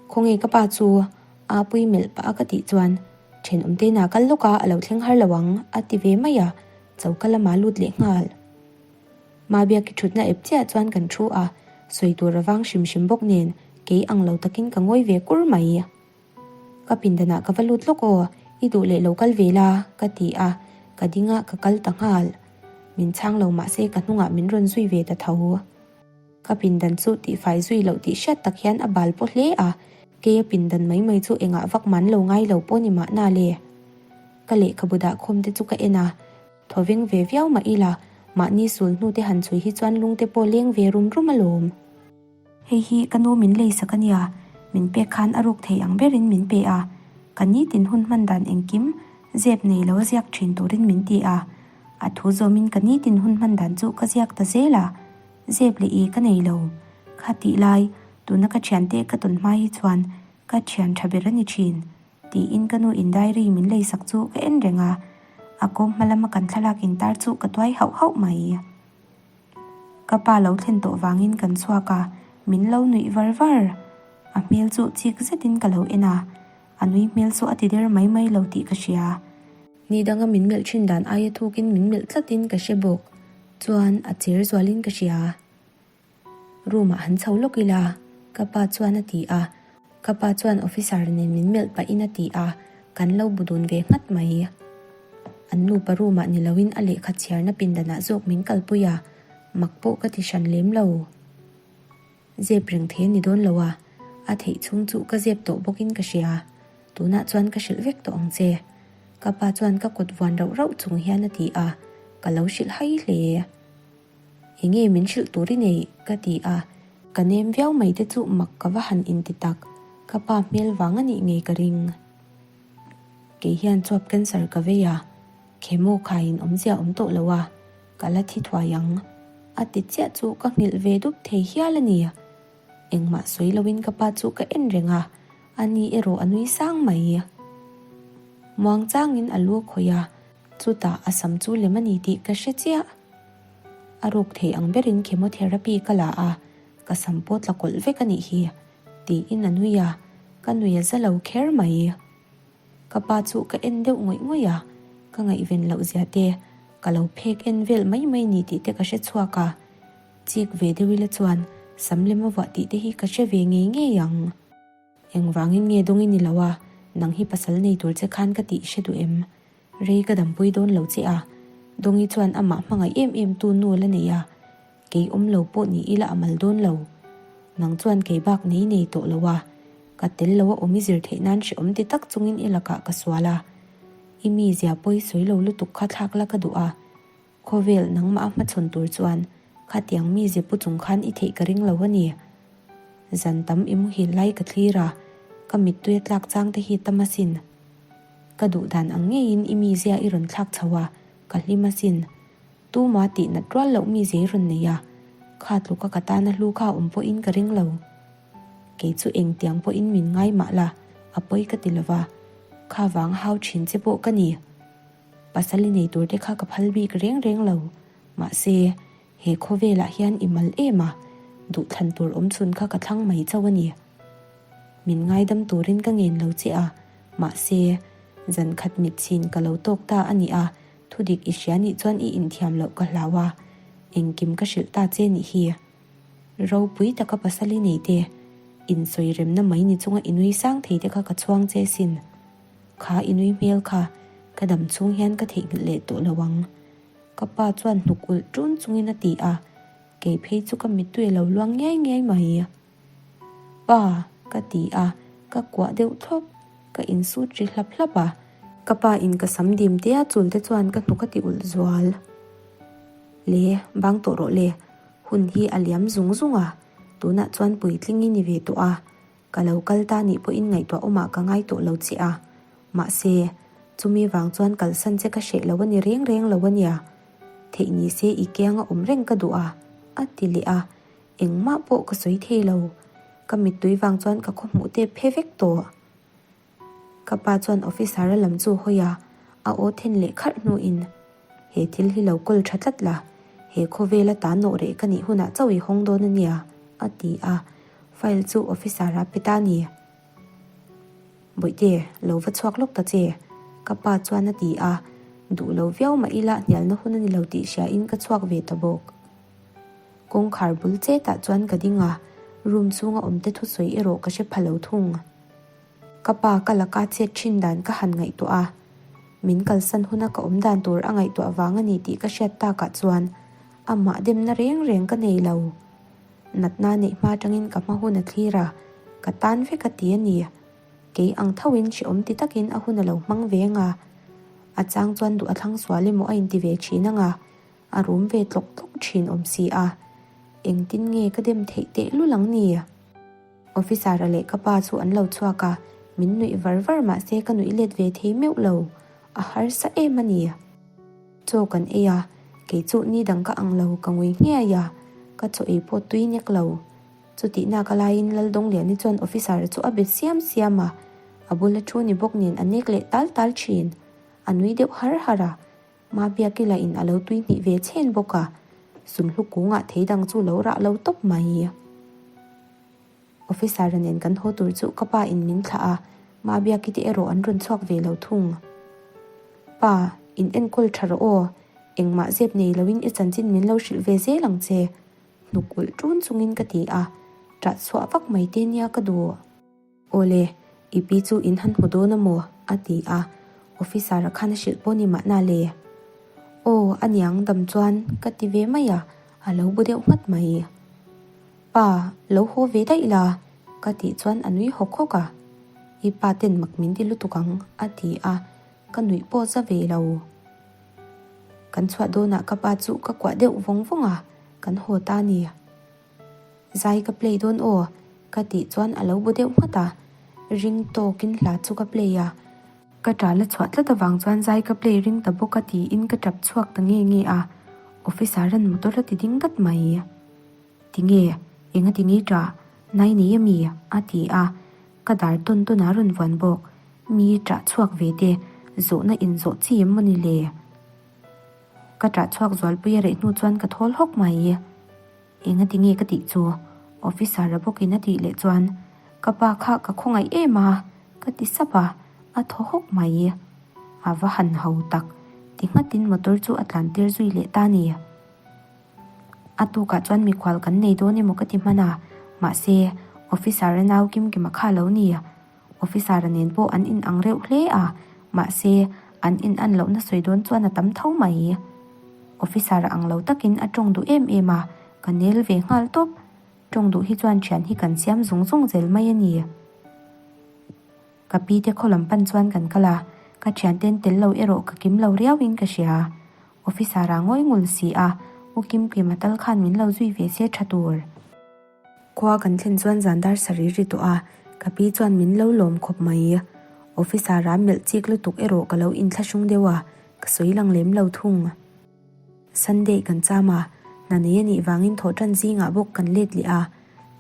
Khawnge ka pa chu a pui melh pah a ka tih chuan thenawm te inah kal lawk a, a lo thleng har lo ang a ti ve mai a, choka lamah lut leh nghal. Mabiaki thutna ep chiah chuan kan thu a, sawi tur a vang hrim hrim bawk nen kei ang lo takin ka ngawi ve kur mai. Ka pindanah ka va lut lawk aw, i duh leh lo kal ve la ka ti a, ka ding a ka kal ta nghal. Min chhang lo mahse ka hnungah min rawn zui ve ta tho. Ka pindan chu tihfai zui loh tih hriat tak hian a bal paw hle a, keia pindan mai mai chu engah vak man lo ngai lo pawh ni mahna le. Ka lehkhabu dah khawm te chu ka en a, thaw veng ve viau mah ila, mahni sul hnu te han chhui hi chuan lung te pawh leng ve rum rum alawm. Hei hi ka nu min leisak a nia, min pek khan a ruk thei ang berin min pe a, ka nitin hun hman dan engkim zep nei lo a ziak thin turin min ti a, a thu zawmin ka nitin hun hman dan chu ka ziak ta zel a. Zep leh i ka nei lo. Kha tih lai, tuna ka thiante ka tawn hma hi chuan ka thian tha ber a ni thin, tiin ka nu in diary min leisak chu ka en reng a, a kawm hma lama kan thlalak intar chu ka tuai hauh hauh mai. Ka pa lo thlen tawh vangin kan chhuak a, min lo nuih var var. A hmel chu chik zetin ka lo en a, a nui hmel chu a ti der mai mai lo tih ka hria. Ni danga min melh thin dan aia thukin min melh tlatin ka hre bawk. Chuan a cher zualin ka hria. Room ah han chho lawk ila, ka pa chuan a ti a. Ka pa chuan officer nen min melh pahin a ti a, kan lo bu dun ve nghat mai. An nupa room ah ni loin a lehkha chhiarna pindanah zawk min kalpui a, mak pawh ka ti hran lem lo. Zep reng thei a ni dawn lo a, a theih chhung chu ka zep tawh bawkin ka hria. Tunah chuan ka hrilh vek tawh ang che. Ka pa chuan ka kut vuan rauh rauh chung hian a ti a, ka lo hrilh hai hle. Enge min hrilh tur i nei? ka ti a, ka nem viau mai te chu mak ka va han inti tak, ka pa hmel vang a nih ngei ka ring. Kei hian chuap cancer ka vei a, chemo khaiin awmzia awm tawh lo a, ka la thi thuai ang. A ti chiah chu ka nghilh ve dup thei hial a ni. Engmah sawi loin ka pa chu ka en reng a, a ni erawh a nui sang mai. Muang changin a lu a khawih a, chutah a sam chu lem a ni tih ka hre chiah. A ruk thei ang berin chemotherapy ka la a, ka sam pawh tla kawlh vek a nih hi, tiin a nui a, ka nui a za lo kher mai. Ka pa chu ka en deuh ngawih ngawih a, ka ngaihven loh zia te, ka lo phek en vel mai mai ni tih te ka hre chhuak a, chik ve deuh ila chuan sam lem a vuah tih te hi ka hre ve ngei ngei ang. Engvangin nge dawng i ni lo a, nang hi pasal nei tur che khan ka tih hre duh em? Rei ka dampui dawn lo che a, Dawngi chuan amah hmangaih em em tu nu la nei a, kei awm lo pawh ni ila a mal dawn lo. Nang chuan kei bak nei nei tawh lo a, ka tel lo a awm i zir theih nan hrehawm ti tak chungin i lakah ka sual a. I mi zia pawi sawi lo lutuk kha thlak la ka duh a, khawvel nangmah a hmachhawn tur chuan khatiang mi ze pu chung khan i theih ka ring lo a ni. Zan tam i muhil lai ka thlir a, ka mittui a tlak chang te hi tam asin. Ka duh dan ang ngeiin i mizia i rawn thlak chho a, ka hlim asin. Tuma tih nat rual loh mizia i rawn nei a, kha tluka ka tana hlu kha awm pawhin ka ring lo. Kei chu engtiang pawhin min ngai mah la, a pawi ka ti lova, kha vang hau thin che pawh ka ni. Pasal i nei tur te kha ka phal bik reng reng lo, mahse, he khawvelah hian i mal em a, duhthlan tur awm chhun kha ka thlang mai chauh a ni. Min ngaidam turin ka ngen lo che a, mahse, zan khat mit chhin ka lo tawk ta a ni a, thudik i hria nih chuan i inthiam loh ka hlau a, engkim ka hrilh ta che nih hi. Ropui taka pasal i nei te, insawi remna mai ni chunga i nui sang thei te kha ka chhuang che sin. Kha i nui hmel kha ka dam chhung hian ka theihnghilh leh tawh lo ang. Ka pa chuan hnuk ulh ṭun chungin a ti a, kei phei chu ka mittui a lo luang ngiai ngiai mai. Pa, ka ti a, ka kuah deuh thlawp, ka insut ri hlap hlap a. Ka pa in ka sam dim te a chul te chuan ka hnuk a ti ulh zual. Le, bang tawh rawh le, hun hi a liam zung zung a, tunah chuan puitling i ni ve tawh a, Ka lo kal ta nih pawhin ngaihtuah awmah ka ngai tawh lo che a, mahse, chumi vang chuan kalsan che ka hreh lo a ni reng reng lo a nia. Theih ni se i kianga awm reng ka duh a, a ti leh a, engmah pawh ka sawi thei lo. Ka mittui vang chuan ka khawhmuh tep phe vek tawh. Ka pa chuan officer-a lam chu hawi a, a aw then leh kharh hnuin, He thil hi lo kawl tha tlat la, he khawvela ta nawh reh ka nih hunah chauh i hawng dawn a nia, a ti a, file chu officer-a pe ta a ni. Bawihte, lo va chhuak lawk ta che, ka pa chuan a ti a, duh lo viau mah ila hnialna hun a ni lo tih hriain ka chhuak ve ta bawk. Kawngkhar bul chetah chuan ka ding a, room chhunga awmte thusawi erawh ka hre pha lo thung. Ka pa ka laka chet thin dan ka han ngaihtuah a, min kalsan huna ka awm dan tur a ngaihtuah vang a ni tih ka hriat takah chuan amah demna reng reng ka nei lo. Natna neih hma atangin ka hma hun a thlir a, ka tan vek a ti a ni. Kei ang thoin hrehawm ti takin a hun a lo hmang veng a, a chang chuan duh a thlang sual emaw a inti ve thin ang a, a rum ve tlawk tlawk thin awm si a, engtin nge ka dem theih tehlul ang ni? Officer-a leh ka pa chu an lo chhuak a, min nuih var var mah se ka nuih let ve thei meuh lo, a harsa em a ni. Chaw kan ei a, kei chu ni dang ka ang lo ka ngui nghiai a, ka chaw ei pawh tui nek lo. Chutihna ka laiin Laldawngliani chuan officer-a chu a be siam siam a, a bula thu ni bawk nen a nek leh tal tal thin, a nui deuh har har a, Mabiakila in a lo tui hnih ve chhen bawk a, Sunhlu kungah thei dang chu lo rah lo tawp mai. Officer-a nen kan haw tur chu ka pa in min thlah a, Mabiaki te erawh an rawn chhuak ve lo thung. Pa, in enkawl tha rawh aw, engmah zep nei loin i chanchin min lo hrilh ve zel ang che, hnuk ulh ṭun chungin ka ti a, ṭah chhuah vak mai te nia ka duh. Awle, i pi chu in han hmu dawn a maw? a ti a, officer-a khan a hrilh pawh ni mahna le. Aw, a niang dam chuan ka ti ve mai a, a lo bu deuh nghat mai. Pa, lo haw ve daih la, ka tih chuan a nui hawk hawk a. I pa ten mak min ti lutuk ang, a ti a, ka nuih pawh za ve lo. Kan chhuah dawnah ka pa chu ka kuah deuh vawng vawng a, kan haw ta a ni. Zai ka play dawn aw, ka tih chuan a lo bu deuh nghat a, ring tawkin hla chu ka play a. Ka ṭah la chhuah tlat avang chuan zai ka play ring ta bawk a tiin ka ṭap chhuak ta nge nge a, officer an motor a ti ding dat mai. Tinge, enga ti nge ṭah, nai nei ami? a ti a, ka dar tawn tawn a rawn vuan bawk, mi ṭah chhuak ve te, zawhna inzawh chi em maw ni le? Ka ṭah chhuak zualpui a reh hnu chuan ka thawl hawk mai. Enga ti nge ka tih chu? Officer-a bawkin a tih leh chuan, Ka pa kha ka khawngaih em a, ka ti sap a, a thaw hawk mai. A va han ho tak, ti nghatin motor chu a tlan tir zui leh ta ni. A tukah chuan mikhual kan nei dawn emaw ka ti hman a, mahse, Officer-a nau Kimkima kha a lo ni. Officer-a nen pawh an inang reuh hle a, mahse, an inan lohna sawi dawn chuan a tam tho mai. Officer-a ang lo takin a tawng duh em em a, ka nel ve nghal tawp. Tawng duh hi chuan thian hi kan siam zung zung zel mai a ni. Ka pi te khaw lam pan chuan kan kal a, ka thianten tel lo erawh ka kim lo riauin ka hria. Officer-a ngawi ngul si a, U Kimkima tal khan min lo zui ve se tha tur. Khua kan thlen chuan zan dar sarih ri tawh a, ka pi chuan min lo lawm khawp mai. Officer a melh chik lutuk erawh ka lo inthlahrung deuh a, ka sawi lang lem lo thung. Sunday kan cham a, hna nei a nih vangin thawhṭan zingah bawk kan let leh a,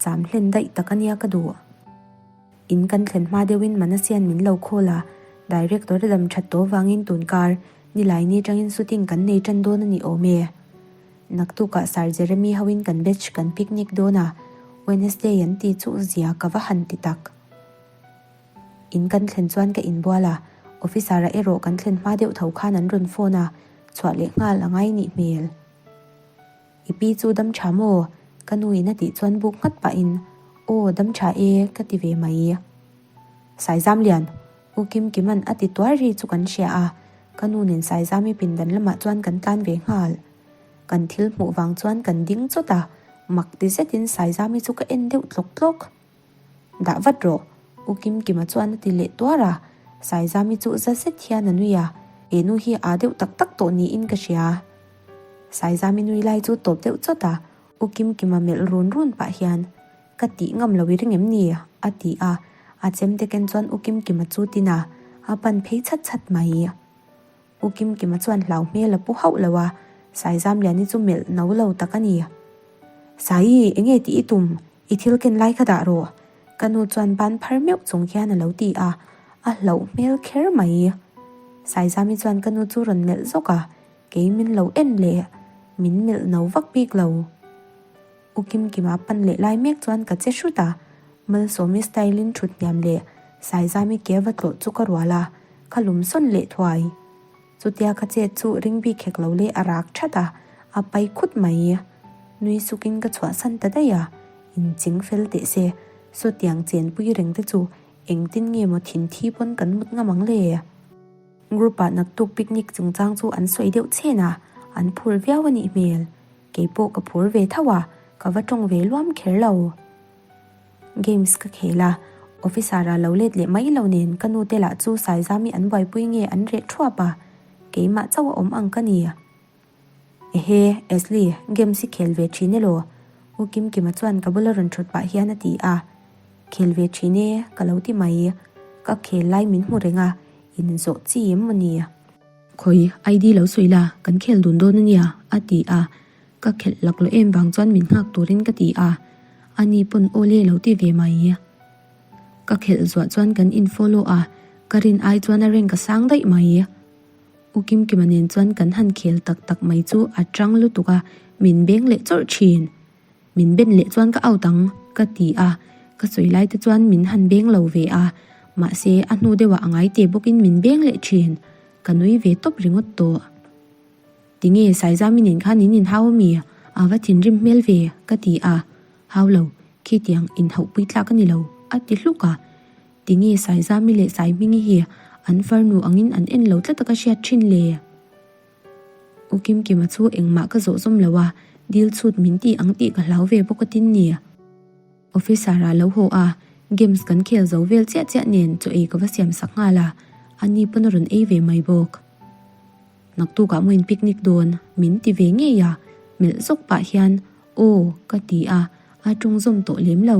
cham hlen daih tak a nia ka duh. In kan thlen hma deuhin Manasian min lo call a, Director a dam that tawh vangin tunkar Nilaini atangin shooting kan nei tan dawn a ni awm e. Naktukah Sir Jeremy hoin kan batch kan picnic dawn a, Wednesday an ti chu zia ka va han ti tak. In kan thlen chuan ka inbual a, officer-a erawh kan thlen hma deuh tho khan an rawn phone a, chhuah leh nghal a ngai nih hmel. I pi chu dam tha maw? Ka nu in a tih chuan buk nghat pahin, Aw, dam tha e, ka ti ve mai. Saizamlian, U Kimkima'n a ti tuar ri chu kan hria a. Ka nu nen Saizami pindan lamah chuan kan tlan ve nghal. Kan thil hmuh vang chuan kan ding chawt a, mak ti zetin Saizami chu ka en deuh tlawk tlawk. Dah vat rawh, U Kimkima chuan a ti leh tuar a, Saizami chu za zet hian a nui a, he nu hi aa deuh tak tak tawh niin ka hria. Saizami nui lai chu tawp deuh chawt a, U Kimkima melh run run pah hian, Ka tih ngam lo i ring em ni? a ti a, a chemte ken chuan U Kimkima chu tin a, a pan phei chhat chhat mai. U Kimkima chuan hlau hmel a pu hauh lo a, Saizamliani chu melh no lo tak a ni. Saii, enge tih i tum? I thil ken lai kha dah rawh. Ka nu chuan ban phar meuh chung hian a lo ti a, a hlauh hmel kher mai. Saizami chuan ka nu chu rawn melh zawk a, kei min lo en leh, min melh no vak bik lo. U Kimkima pan leh lai mek chuan ka che hrut a, Malsawmi style in thut hniam leh Saizami ke va tlawh chu ka rual a, ka lum sawn leh thuai. Chutia ka chet chu ring bik hek lo leh a rak that a, a pai khut mai. Nui sukin ka chhuahsan ta daih a, inching fel teh se, sawtiang chenpui reng te chu engtin nge maw thinthi pawn kan mut ngam ang le? Group ah naktuk picnic chungchang chu an sawi deuh chhen a, an phur viau a nih hmel. Kei pawh ka phur ve tho a, ka va tawng ve luam kher lo. Games ka khel a, officer a lo let leh mai lo nen ka nu te lah chu Saizami an buaipui nge an reh thuap a, keimah chauh a awm ang ka ni. Ehe, Ashley, games i khel ve thin elaw? U Kimkima chuan ka bula rawn thut pah hian a ti a. Khel ve thin e, ka lo ti mai. Ka khel lai min hmu reng a, inzawh chi em maw ni? Khawi, ID lo sawi la, kan khel dun dawn a nia, a ti a. Ka khelh laklawh em vang chuan min nghak turin ka ti a, ani pawn aw le lo ti ve mai. Ka khelh zuah chuan kan in follow a, ka rin ai chuan a rank a sang daih mai. U Kimkima nen chuan kan han khel tak tak mai chu a chang lutuk a, min beng leh chawrh thin. Min ben leh chuan ka out ang, ka ti a, ka sawi lai te chuan min han beng lo ve a, mahse a hnu deuhah a ngai te bawkin min beng leh thin, ka nui ve tawp ringawt tawh. Tinge Saizami nen khan in inhau ami? A va thinrim hmel ve, ka ti a, hau lo, khitiang inhauhpui tlak a ni lo, a ti hluk a. Tinge Saizami leh Saihmingi hi an farnu angin an en lo tlat a ka hriat thin le? U Kimkima chu engmah ka zawh zawm lo a, dil chhut min tih ang tih ka hlau ve bawk a tin ni. Officer ah lo haw a, games kan khel zo vel chiah chiah nen chaw ei ka va siam sak nghal a, ani pawn a rawn ei ve mai bawk. Naktukah maw in picnic dawn min ti ve ngei a, melh zawk pah hian aw ka ti a, a tawng zawm tawh lem lo.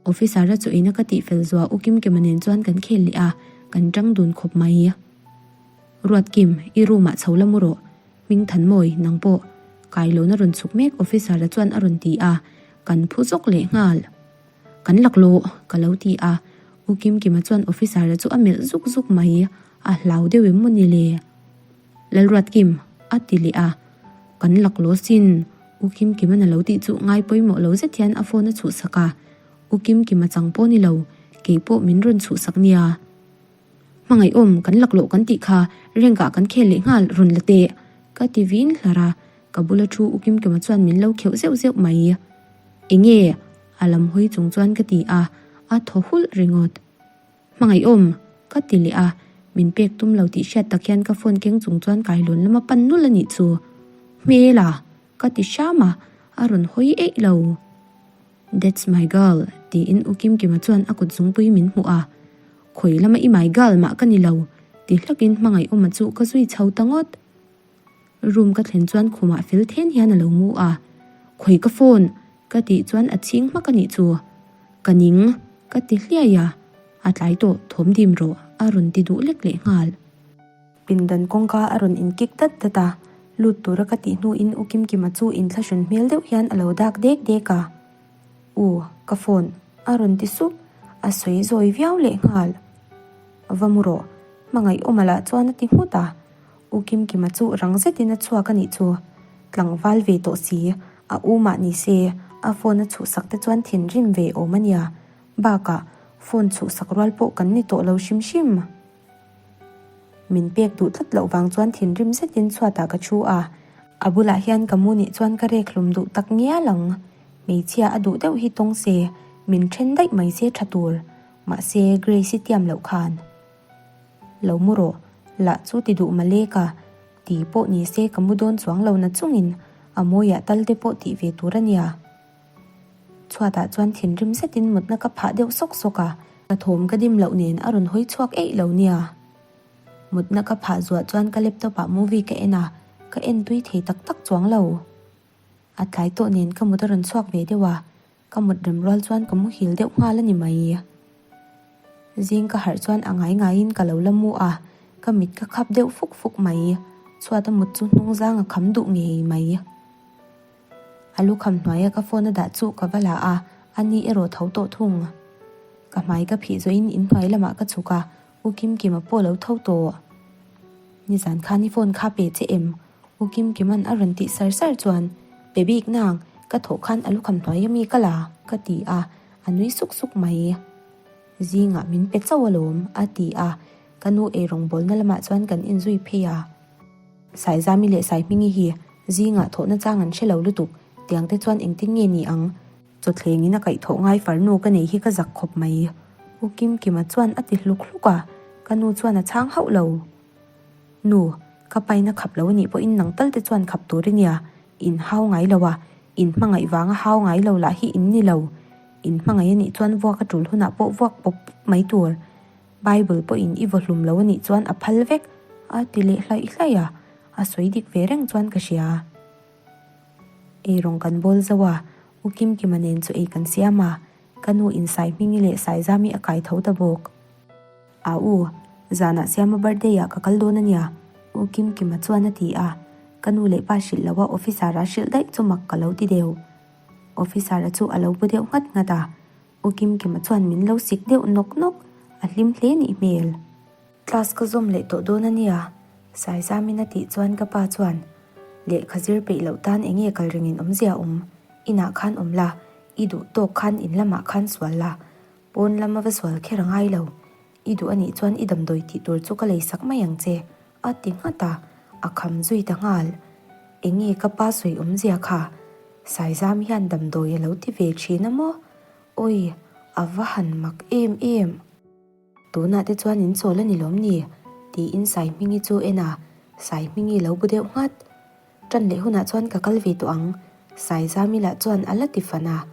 Officer a chaw eina ka tih fel zuah U Kimkima nen chuan kan khel leh a, kan tang dun khawp mai. Ruatkim, i room ah chho la mu rawh. Hming Thanmawi, nang pawh. Kailona rawn chhuk mek officer-a chuan a rawn ti a, kan phu zawk leh nghal. Kan laklawh, ka lo ti a. U Kimkima chuan officer-a chu a melh zuk zuk mai, a hlau deuh em maw ni le? Lalruatkim, a ti leh a. Kan laklawh sin, U Kimkima'n a lo tih chu ngai pawimawh lo zet hian a phone a chhuhsak a. U Kimkima chang pawh ni lo, kei pawh min rawn chhuhsak nia. Hmangaihawm kan laklawh kan tih kha rank ah kan khel leh nghal rawn la teh ka ti vin hlar a, ka bula thu U Kimkima chuan min lo kheuh zeuh zeuh mai. Enge? A lam hawi chung chuan ka ti a, a thaw hulh ringawt. Hmangaihawm! Ka ti leh a, min pek tum lo tih hriat tak hian ka phone keng chung chuan kailawn lama pan nulh a nih chu. Hmel a! Ka ti hram a, a rawn hawi eih lo. That's my girl, tiin U Kimkima chuan a kut zungpui min hmuh a. Khawi lama i my girl mah ka ni lo, ti hlakin hmangaihawma chu ka zui chho ta ngawt. Room ka thlen chuan khumah fel then hian a lo mu a. Khawi ka phone, ka tih chuan a chhing hmak a nih chu. Ka ning, ka ti hliai a. A tlai tawh, thawm dim rawh, a rawn ti duh lek leh nghal. Pindan kawngka a rawn inkik dat dat a, lut tura ka tih hnuin U Kimkima chu inthlahrun hmel deuh hian a lo dak dek dek a. U, ka phone a rawn ti sup, a sawi zawi viau leh nghal. Va mu rawh, hmangaihawma lah chuan a ti nghut a. U Kimkima chu rang zetin a chhuak a nih chu. Tlangval ve tawh si, a u mah ni se, a phone a chhuhsak te chuan thinrim ve awm a nia. Bakah, phone chhuhsak rual pawh kan ni tawh lo hrim hrim. Min pek duh tlat loh vang chuan thinrim zetin chhuatah ka thu a, a bulah hian ka mu nih chuan ka rek hlum duh tak ngial ang. Hmeichhia a duh deuh hi tawng se, min then daih mai se tha tur. Mahse, Grace-i tiam loh khan. Lo mu rawh. Lah chu ti duh malek a, ti pawh ni se ka mu dawn chuang lo na chungin a mawiah tal te pawh tih ve tur a nia. Chhuatah chuan thinrim zetin mutna ka phah deuh sawk sawk a, ka thawm ka dim loh nen a rawn hawi chhuak eih lo nia. Mutna ka phah zuah chuan ka laptop ah movie ka en a, ka en tui thei tak tak chuang lo. A tlai tawh nen ka mut a rawn chhuak ve deuh a, ka mut rem rual chuan ka muhil deuh nghal a ni mai. Zing ka harh chuan a ngai ngaiin ka lo la mu a, ka mit ka khap deuh fuk fuk mai. Chhuat a mut chu hnung zang a kham duh ngei mai. A lukham hnuaia ka phone a dah chu ka va la a, a ni erawh tho tawh thung. Ka hmai ka phih zawhin inhnuai lamah ka chhuk a, U Kimkima pawh lo tho tawh. Nizan khan i phone kha pe che em? U Kimkima'n a rawn tih sar sar chuan, Pe bik nang, ka thawh khan a lukham hnuai ami ka la, ka ti a, a nui suk suk mai. Zingah min pe chauh alawm, a ti a, ka nu eirawngbawlna lamah chuan kan inzui phei a. Saizami leh Saihmingi hi zingah thawhna chang an hre lo lutuk, tiang te chuan engtin nge ni ang? Chawthlengin a kaihthawh ngai farnu ka nei hi ka zak khawp mai. U Kimkima chuan a ti hluk hluk a, ka nu chuan a chhang hauh lo. Nu, ka paina khap lo anih pawhin nang tal te chuan khap tur i nia, in hau ngai lo a, in hmangaih vanga hau ngai lo lah hi in ni lo. In hmangaih anih chuan vuak a tul hunah pawh vuak pawp pawp mai tur. Bible pawhin i vawhlum lo anih chuan a phal vek, a ti leh hlaih hlaih a, a sawi dik ve reng chuan ka hria. Eirawng kan bawl zo a, U Kimkima nen chu ei kan siam a, ka nu in Saihmingi leh Saizami a kai tho ta bawk. A u, zanah Siama birthday ah ka kal dawn a nia, U Kimkima chuan a ti a, ka nu leh pa hrilh lo a officer a hrilh daih chu mak ka lo ti deuh. Officer a chu a lo bu deuh nghat nghat a, U Kimkima chuan min lo sik deuh nawk nawk, a hlim hle nih hmel. Class ka zawm leh tawh dawn a nia, Saizamin a tih chuan ka pa chuan, Lehkha zir peih loh tan eng nge kal ringin awmzia awm? Inah khan awm la, i duh tawk khan in lamah khan sual la, pawn lama va sual kher a ngai lo. I duh a nih chuan i damdawi tih tur chu ka lei sak mai ang che, a ti nghat a, a kham zui ta nghal. Eng nge ka pa sawi awmzia kha? Saizam hian damdawi a lo ti ve thin a maw? Awi, a va han mak em em! Tunah te chuan in chawl a ni lawm ni? tiin Saihmingi chu en a, Saihmingi lo bu deuh nghat. Ṭan leh hunah chuan ka kal ve tawh ang, Saizami lah chuan a la ti fan a.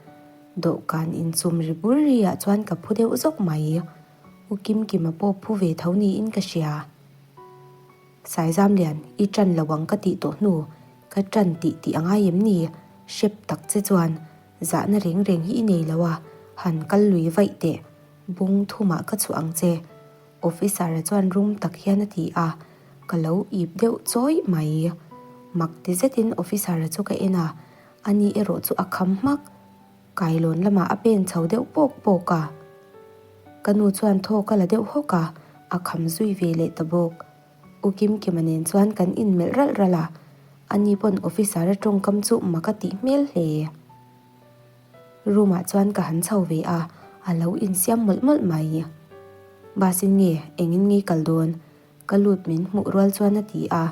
Dawhkan inchum ri bur ri ah chuan ka phu deuh zawk mai. U Kimkima pawh phu ve tho niin ka hria. Saizamlian, i ṭan lo ang ka tih tawh hnu, ka ṭan tih tih a ngai em ni? Hrep tak che chuan zahna reng reng hi i nei lo a, han kal lui vaih teh. Bung thumah ka chhuah ang che, Officer-a chuan rum tak hian a ti a, ka lo ip deuh chawih mai. Mak ti zetin Officer-a chu ka en a, ani erawh chu a kham hmak. Kailawn lamah a pen chho deuh pawk pawk a. Ka nu chuan thaw ka la deuh hawk a, a kham zui ve leh ta bawk. U Kimkima nen chuan kan inmelh ralh ralh a, ani pawn Officer-a tawngkam chu mak a tih hmel hle. Room ah chuan ka han chho ve a, a lo insiam mawlh mawlh mai. Bus in nge engin nge kal dawn? Ka lut min hmuh rual chuan a ti a,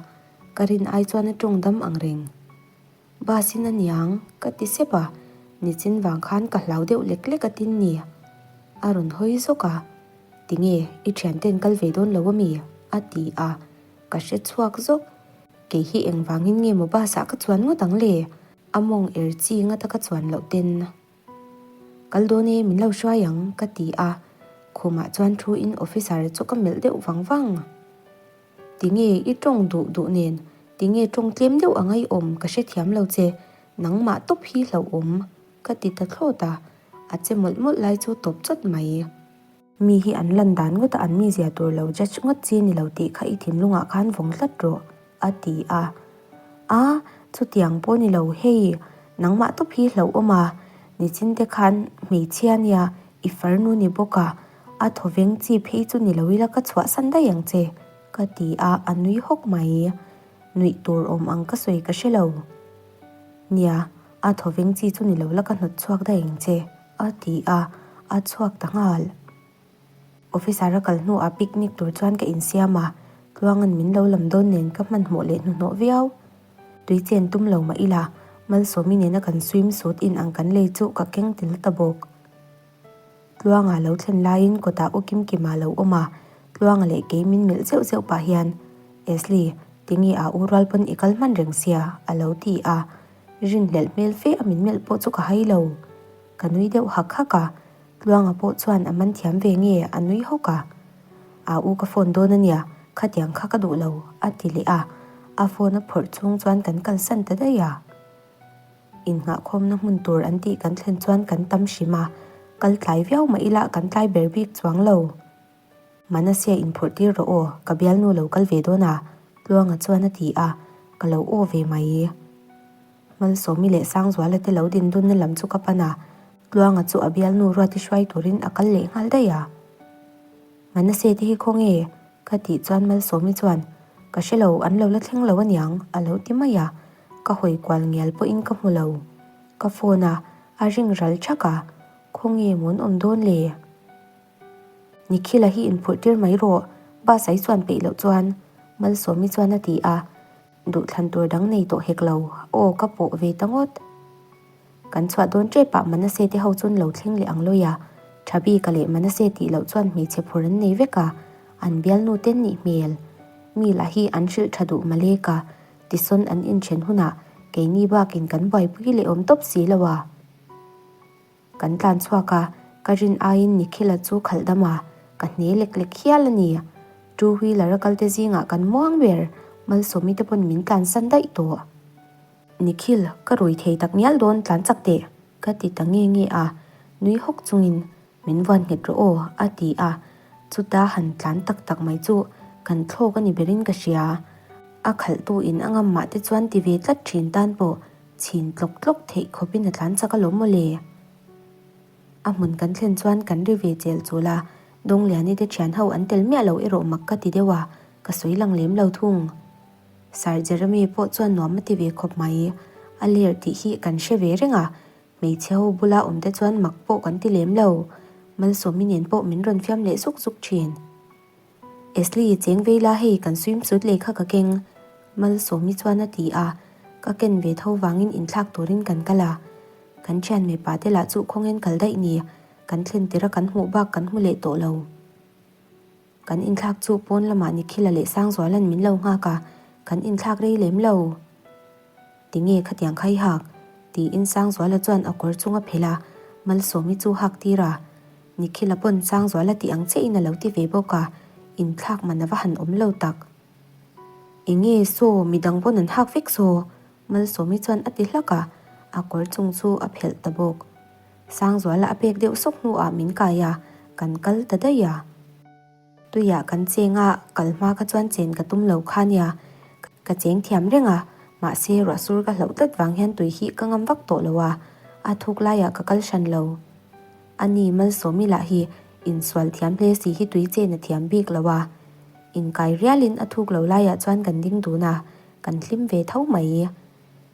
ka rin ai chuan a tawng dam ang reng. Bus in a niang ka ti sep a, nichin vang khan ka hlau deuh lek lek a tin ni. A rawn hawi zawk a, Tinge i thianten kal ve dawn lo ami? a ti a, ka hre chhuak zawk. Kei hi engvangin nge maw bus ah ka chuan ngawt ang le? A mawng er chi nga taka chuan loh ten. Kal dawn e, min lo hruai ang, ka ti a. Khumah chuan thu in officer chu ka melh deuh vang vang. Tinge i tawng duh duh nen, tinge tawng tlem deuh a ngaihawm ka hrethiam lo che, nangmah tawp hi hlauhawm, ka ti ta thlawt a, a che mawlh mawlh lai chu tawp chawt mai. Mi hi an lan dan ngawt a an mizia tur lo judge ngawt chi ni lo tih kha i thinlungah khan vawng tlat rawh, a ti a. A, chutiang pawh ni lo hei, nangmah tawp hi hlauhawm a, nichin te khan hmeichhia nia i farnu ni bawk a, a thawveng chi phei chu ni lo ila ka chhuahsan daih ang che, ka ti a, a nui hawk mai. Nuih tur awm ang ka sawi ka hre lo. Nia, a thawveng chi chu ni lo la ka hnawt chhuak daih ang che. A ti a, a chhuak ta nghal. Officer a kal hnuah picnic tur chuan ka insiam a, Tluanga'n min lo lam dawn nen ka hmanhmawh leh hnuhnawh viau. Tui chen tum lo mah ila, Malsawmi nena kan swim suit in ang kan lei chu ka keng tel ta bawk. Tluanga lo thlen laiin kawtah U Kimkima lo awm a, Tluanga leh kei min melh zeuh zeuh pah hian, Esli, tinge a u rual pawn i kal hman reng sia? a lo ti a. Rinhlelh hmel fe a min melh pawh chu ka hai lo. Ka nui deuh hak hak a, Tluanga pawh chuan a man thiam ve nge a nui hawk a. A u ka phone dawn a nia, khatiang kha ka duh lo, a ti leh a. A phone a phawrh chung chuan kan kalsan ta daih a. Innghahkhawmna hmun tur an tih kan thlen chuan kan tam hrim a, kal tlai viau mah ila kan tlai ber bik chuang lo. Manasia inphurh tir rawh aw, ka bialnu lo kal ve dawn a, Tluanga chuan a ti a, ka lo aw ve mai. Malsawmi leh Sangzuala te lo din dunna lam chu ka pan a, Tluanga chu a bialnu Ruati hruai turin a kal leh nghal daih a. Manase te hi khawnge? Ka tih chuan Malsawmi chuan, Ka hre lo, an lo la thleng lo aniang, a lo ti mai a. Ka hawi kual ngial pawhin ka hmu lo. Ka phone a, a ring ral thak a, Khawnge mawn awm dawn le? Nikhila hi inphurh tir mai rawh, bus ai chuan peih loh chuan, Malsawmi chuan a ti a. Duhthlan tur dang nei tawh hek lo, aw ka pawh ve ta ngawt. Kan chhuah dawn tep ah Manase te ho chuan lo thleng leh ang lawi a, Thabika leh Manase tih loh chuan hmeichhe phur an nei vek a, an bialnu ten nih hmel. Mi lah hi an hrilh tha duh malek a, tisawn an inthen hunah keini bakin kan buaipui leh awm tawp si lo a. Kan tlan chhuak a, ka rin aiin Nikhila chu khalh dam a, ka hne lek lek hial a ni. Two wheeler a kalte zingah kan muang ber, Malsawmi te pawn min tlansan daih tawh. Nikhil, ka rui thei tak ngial dawn tlan chak teh, ka ti ta nge nge a, nui hawk chungin, Min vuan nghet rawh aw, a ti a, chuta han tlan tak tak mai chu kan thlawk a ni berin ka hria. A khalhtu in a ngam mah te chuan ti ve tlat thin tan pawh chhin tlawk tlawk theih khawpin a tlan chak alawm mawle. A hmun kan thlen chuan kan ri ve chel chul a, Dawngliani te thian ho an tel miah lo erawh mak ka ti deuh a, ka sawi lang lem lo thung. Sir Jeremy pawh chuan nuam a ti ve khawp mai. A ler tih hi kan hre ve reng a, hmeichhe ho bula awm te chuan mak pawh kan ti lem lo. Malsawmi nen pawh min rawn fiam leh zuk zuk thin. Esli, cheng vei la hei kan swimsuit lei kha ka keng. Malsawmi chuan a ti a, ka ken ve tho vangin inthlak turin kan kal a. Kan thian mipa te lah chu khawngen kal daih ni, kan thlen tir a kan hmuh bak kan hmu leh tawh lo. Kan inthlak chu pawn lamah Nikhila leh Sangzuala'n min lo nghak a, kan inthlak rei lem lo. Tinge khatiang khai hak? tiin Sangzuala chuan a kawr chung a phelh a, Malsawmi chu hak tir a. Nikhila pawn Sangzuala tih ang chiahin a lo ti ve bawk a, inthlak man a va han awm lo tak. Enge saw midang pawn an hak vek saw? Malsawmi chuan a ti hlak a, a kawr chung chu a phelh ta bawk. Sangzuala a pek deuh sawk hnuah min kai a, kan kal ta daih a. Tuiah kan cheng a, kal hma kha chuan chen ka tum lo kha nia. Ka cheng thiam reng a, mahse ruah sur ka hlauh tlat vang hian tui hi ka ngam vak tawh lo a, a thuk laiah ka kal hran lo. Ani Malsawmi lah hi insual thiam hle si hi tui chen a thiam bik lo a. Inkai rialin a thuk lo laiah chuan kan ding dun a, kan hlim ve tho mai.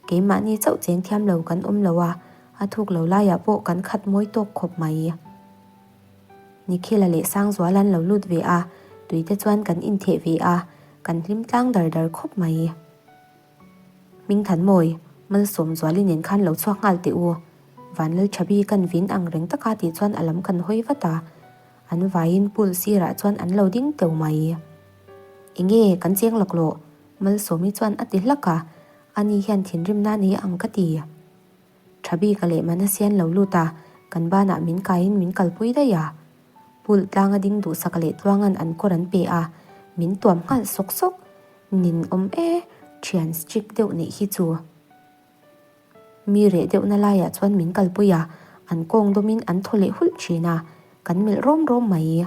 Keimahni chauh cheng thiam lo kan awm lo a, a thuk lo laiah pawh kan khat mawi tawk khawp mai. Nikhila leh Sangzuala an lo lut ve a, tuite chuan kan intheh ve a, kan hlim tlang dar dar khawp mai. Hmingthanmawi, Malsawmzuali nen khan lo chhuak nghal teh u. Vanlalthabi kan vin ang reng taka tih chuan a lam kan hawi vat a, an vaiin pool sirah chuan an lo ding teuh mai. Enge kan cheng laklawh? Malsawmi chuan a ti hlak a, ani hian thinrimna nei ang ka ti. Thabika leh Manasian lo lut a, kan banah min kaiin min kalpui daih a. Pulh tlanga ding duhsak leh tluangan an kawr an pe a, min tuam nghal sawk sawk. Nin awm e, thian strict deuh neih hi chu. Mi reh deuhna laiah chuan min kalpui a, an kawng dawmin an thaw leh hulh thin a, kan melh rawm rawm mai.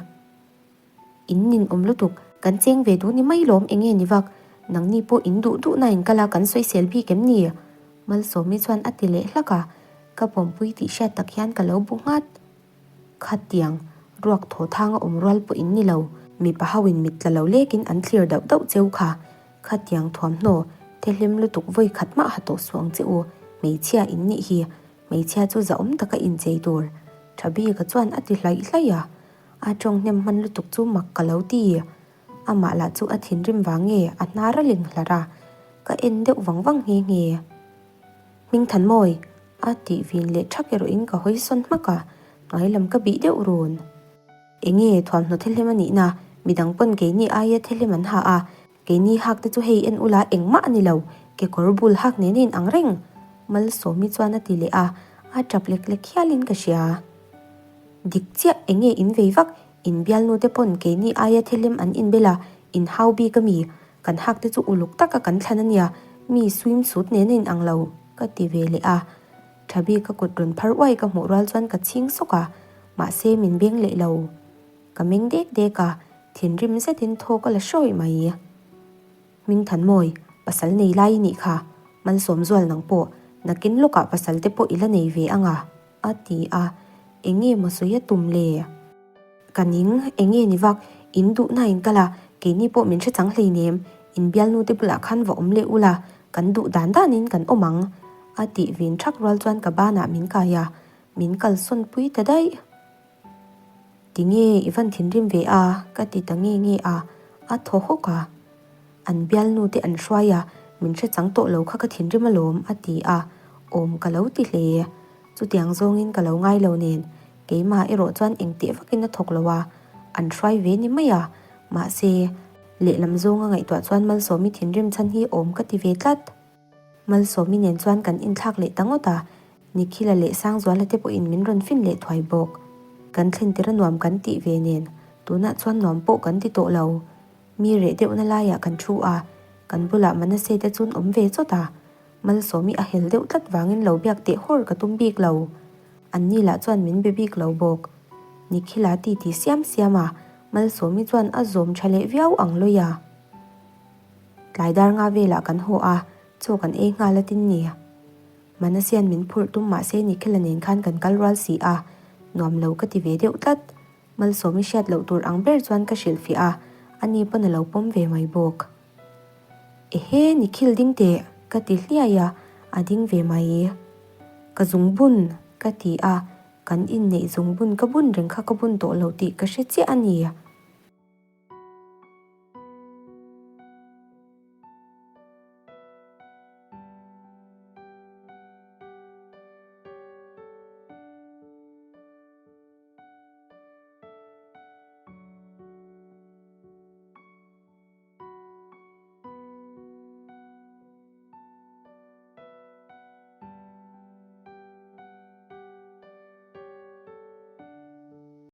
In nin awm lutuk, kan cheng ve duh ni mai lawm enge ni vak, nangni pawh in duh duh na in kal a kan sawisel bik em ni? Malsawmi chuan a ti leh hlak a, ka pawmpui tih hriat tak hian ka lo bu nghat. Khatiang, ruak thaw thang a awm rual pawh in ni lo, mipa ho in mit tla lo lekin an thlir dauh dauh cheu kha, khatiang thuamhnaw thehlim lutuk vawi khat mah ha tawh suh ang che u, hmeichhia in nih hi, hmeichhia chu zahawm taka inchei tur, Thabika chuan a ti hlaih hlaih a. A tawng hnem hman lutuk chu mak ka lo ti. Amah lah chu a thinrim vang nge a hnar a ling hlarh a, ka en deuh vang vang nghe nghe. Hmingthanmawi! A tih vin leh thak erawhin ka hawi sawn hmak a, hnuai lam ka bih deuh run. Enge thuamhnaw thilhlim a nihna? Midang pawn keini aia thilhlim an ha a, keini hak te chu hei en ula engmah a ni lo, kekawr bul hak nen a in ang reng. Malsawmi chuan a ti leh a, a tap lek lek hialin ka hria. Dik chiah enge in vei vak, in bialnu te pawn keini aia thilhlim an inbel a, in hau bik a mi? Kan hak te chu uluk taka kan thlan a nia, mi swim suit nen a in ang lo, ka ti ve leh a. Tha bik ka kut rawn phar uai ka hmuh rual chuan ka chhing sawk a, mahse min beng leh lo. Ka meng dek dek a, thinrim zetin thaw ka la hrawih mai. Hmingthanmawi, pasal nei lai i nih kha, Malsawmzual nang pawh, nakin lawkah pasal te pawh i la nei ve ang a, a ti a, eng nge maw sawi a tum le? Ka ning, eng nge ni vak, in duhna in kal a, keini pawh min hre chang hleinem, in bialnu te bulah khan va awm leh ula, kan duh dan danin kan awm ang, a tih vin thak rual chuan ka banah min kai a, min kalsawn pui ta daih. Tinge i van thinrim ve a? ka ti ta nge nge a, a thaw hawk a. An bialnu te an hruai a, min hre chang tawh lo kha ka thinrim alawm, a ti a, awm ka lo ti hle. Chutiang zawngin ka lo ngai lo nen, keimah erawh chuan engteh vakin a thawk lo a, an hruai ve ni mai a, mahse, lehlam zawnga ngaihtuah chuan Malsawmi thinrim chhan hi awm ka ti ve tlat. Malsawmi nen chuan kan inthlak leh ta ngawt a, Nikhila leh Sangzuala te pawhin min rawn fin leh thuai bawk. Kan thlen tir a nuam kan tih ve nen, tunah chuan nuam pawh kan ti tawh lo. Mi reh deuhna laiah kan thu a, kan bulah Manase te chuan awm ve chawt a. Malsawmi a hel deuh tlat vangin lo biak teh hawr ka tum bik lo. Anni lah chuan min be bik lo bawk. Nikhila ti ti siam siam a, Malsawmi chuan a zawm tha leh viau ang lawi a. Tlai dar nga velah kan haw a, chaw kan ei nghal a tin ni. Manasian min phurh tum mahse Nikhila nen khan kan kal rual si a, nuam lo ka ti ve deuh tlat. Malsawmi hriat loh tur ang ber chuan ka hrilhfiah a, ani pawn a lo pawm ve mai bawk. Ehe, Nikhil ding teh, ka ti hliai a, a ding ve mai. Ka zung bun, ka ti a, kan inneih zung bun ka bun reng kha ka bun tawh lo tih ka hre chiah a ni.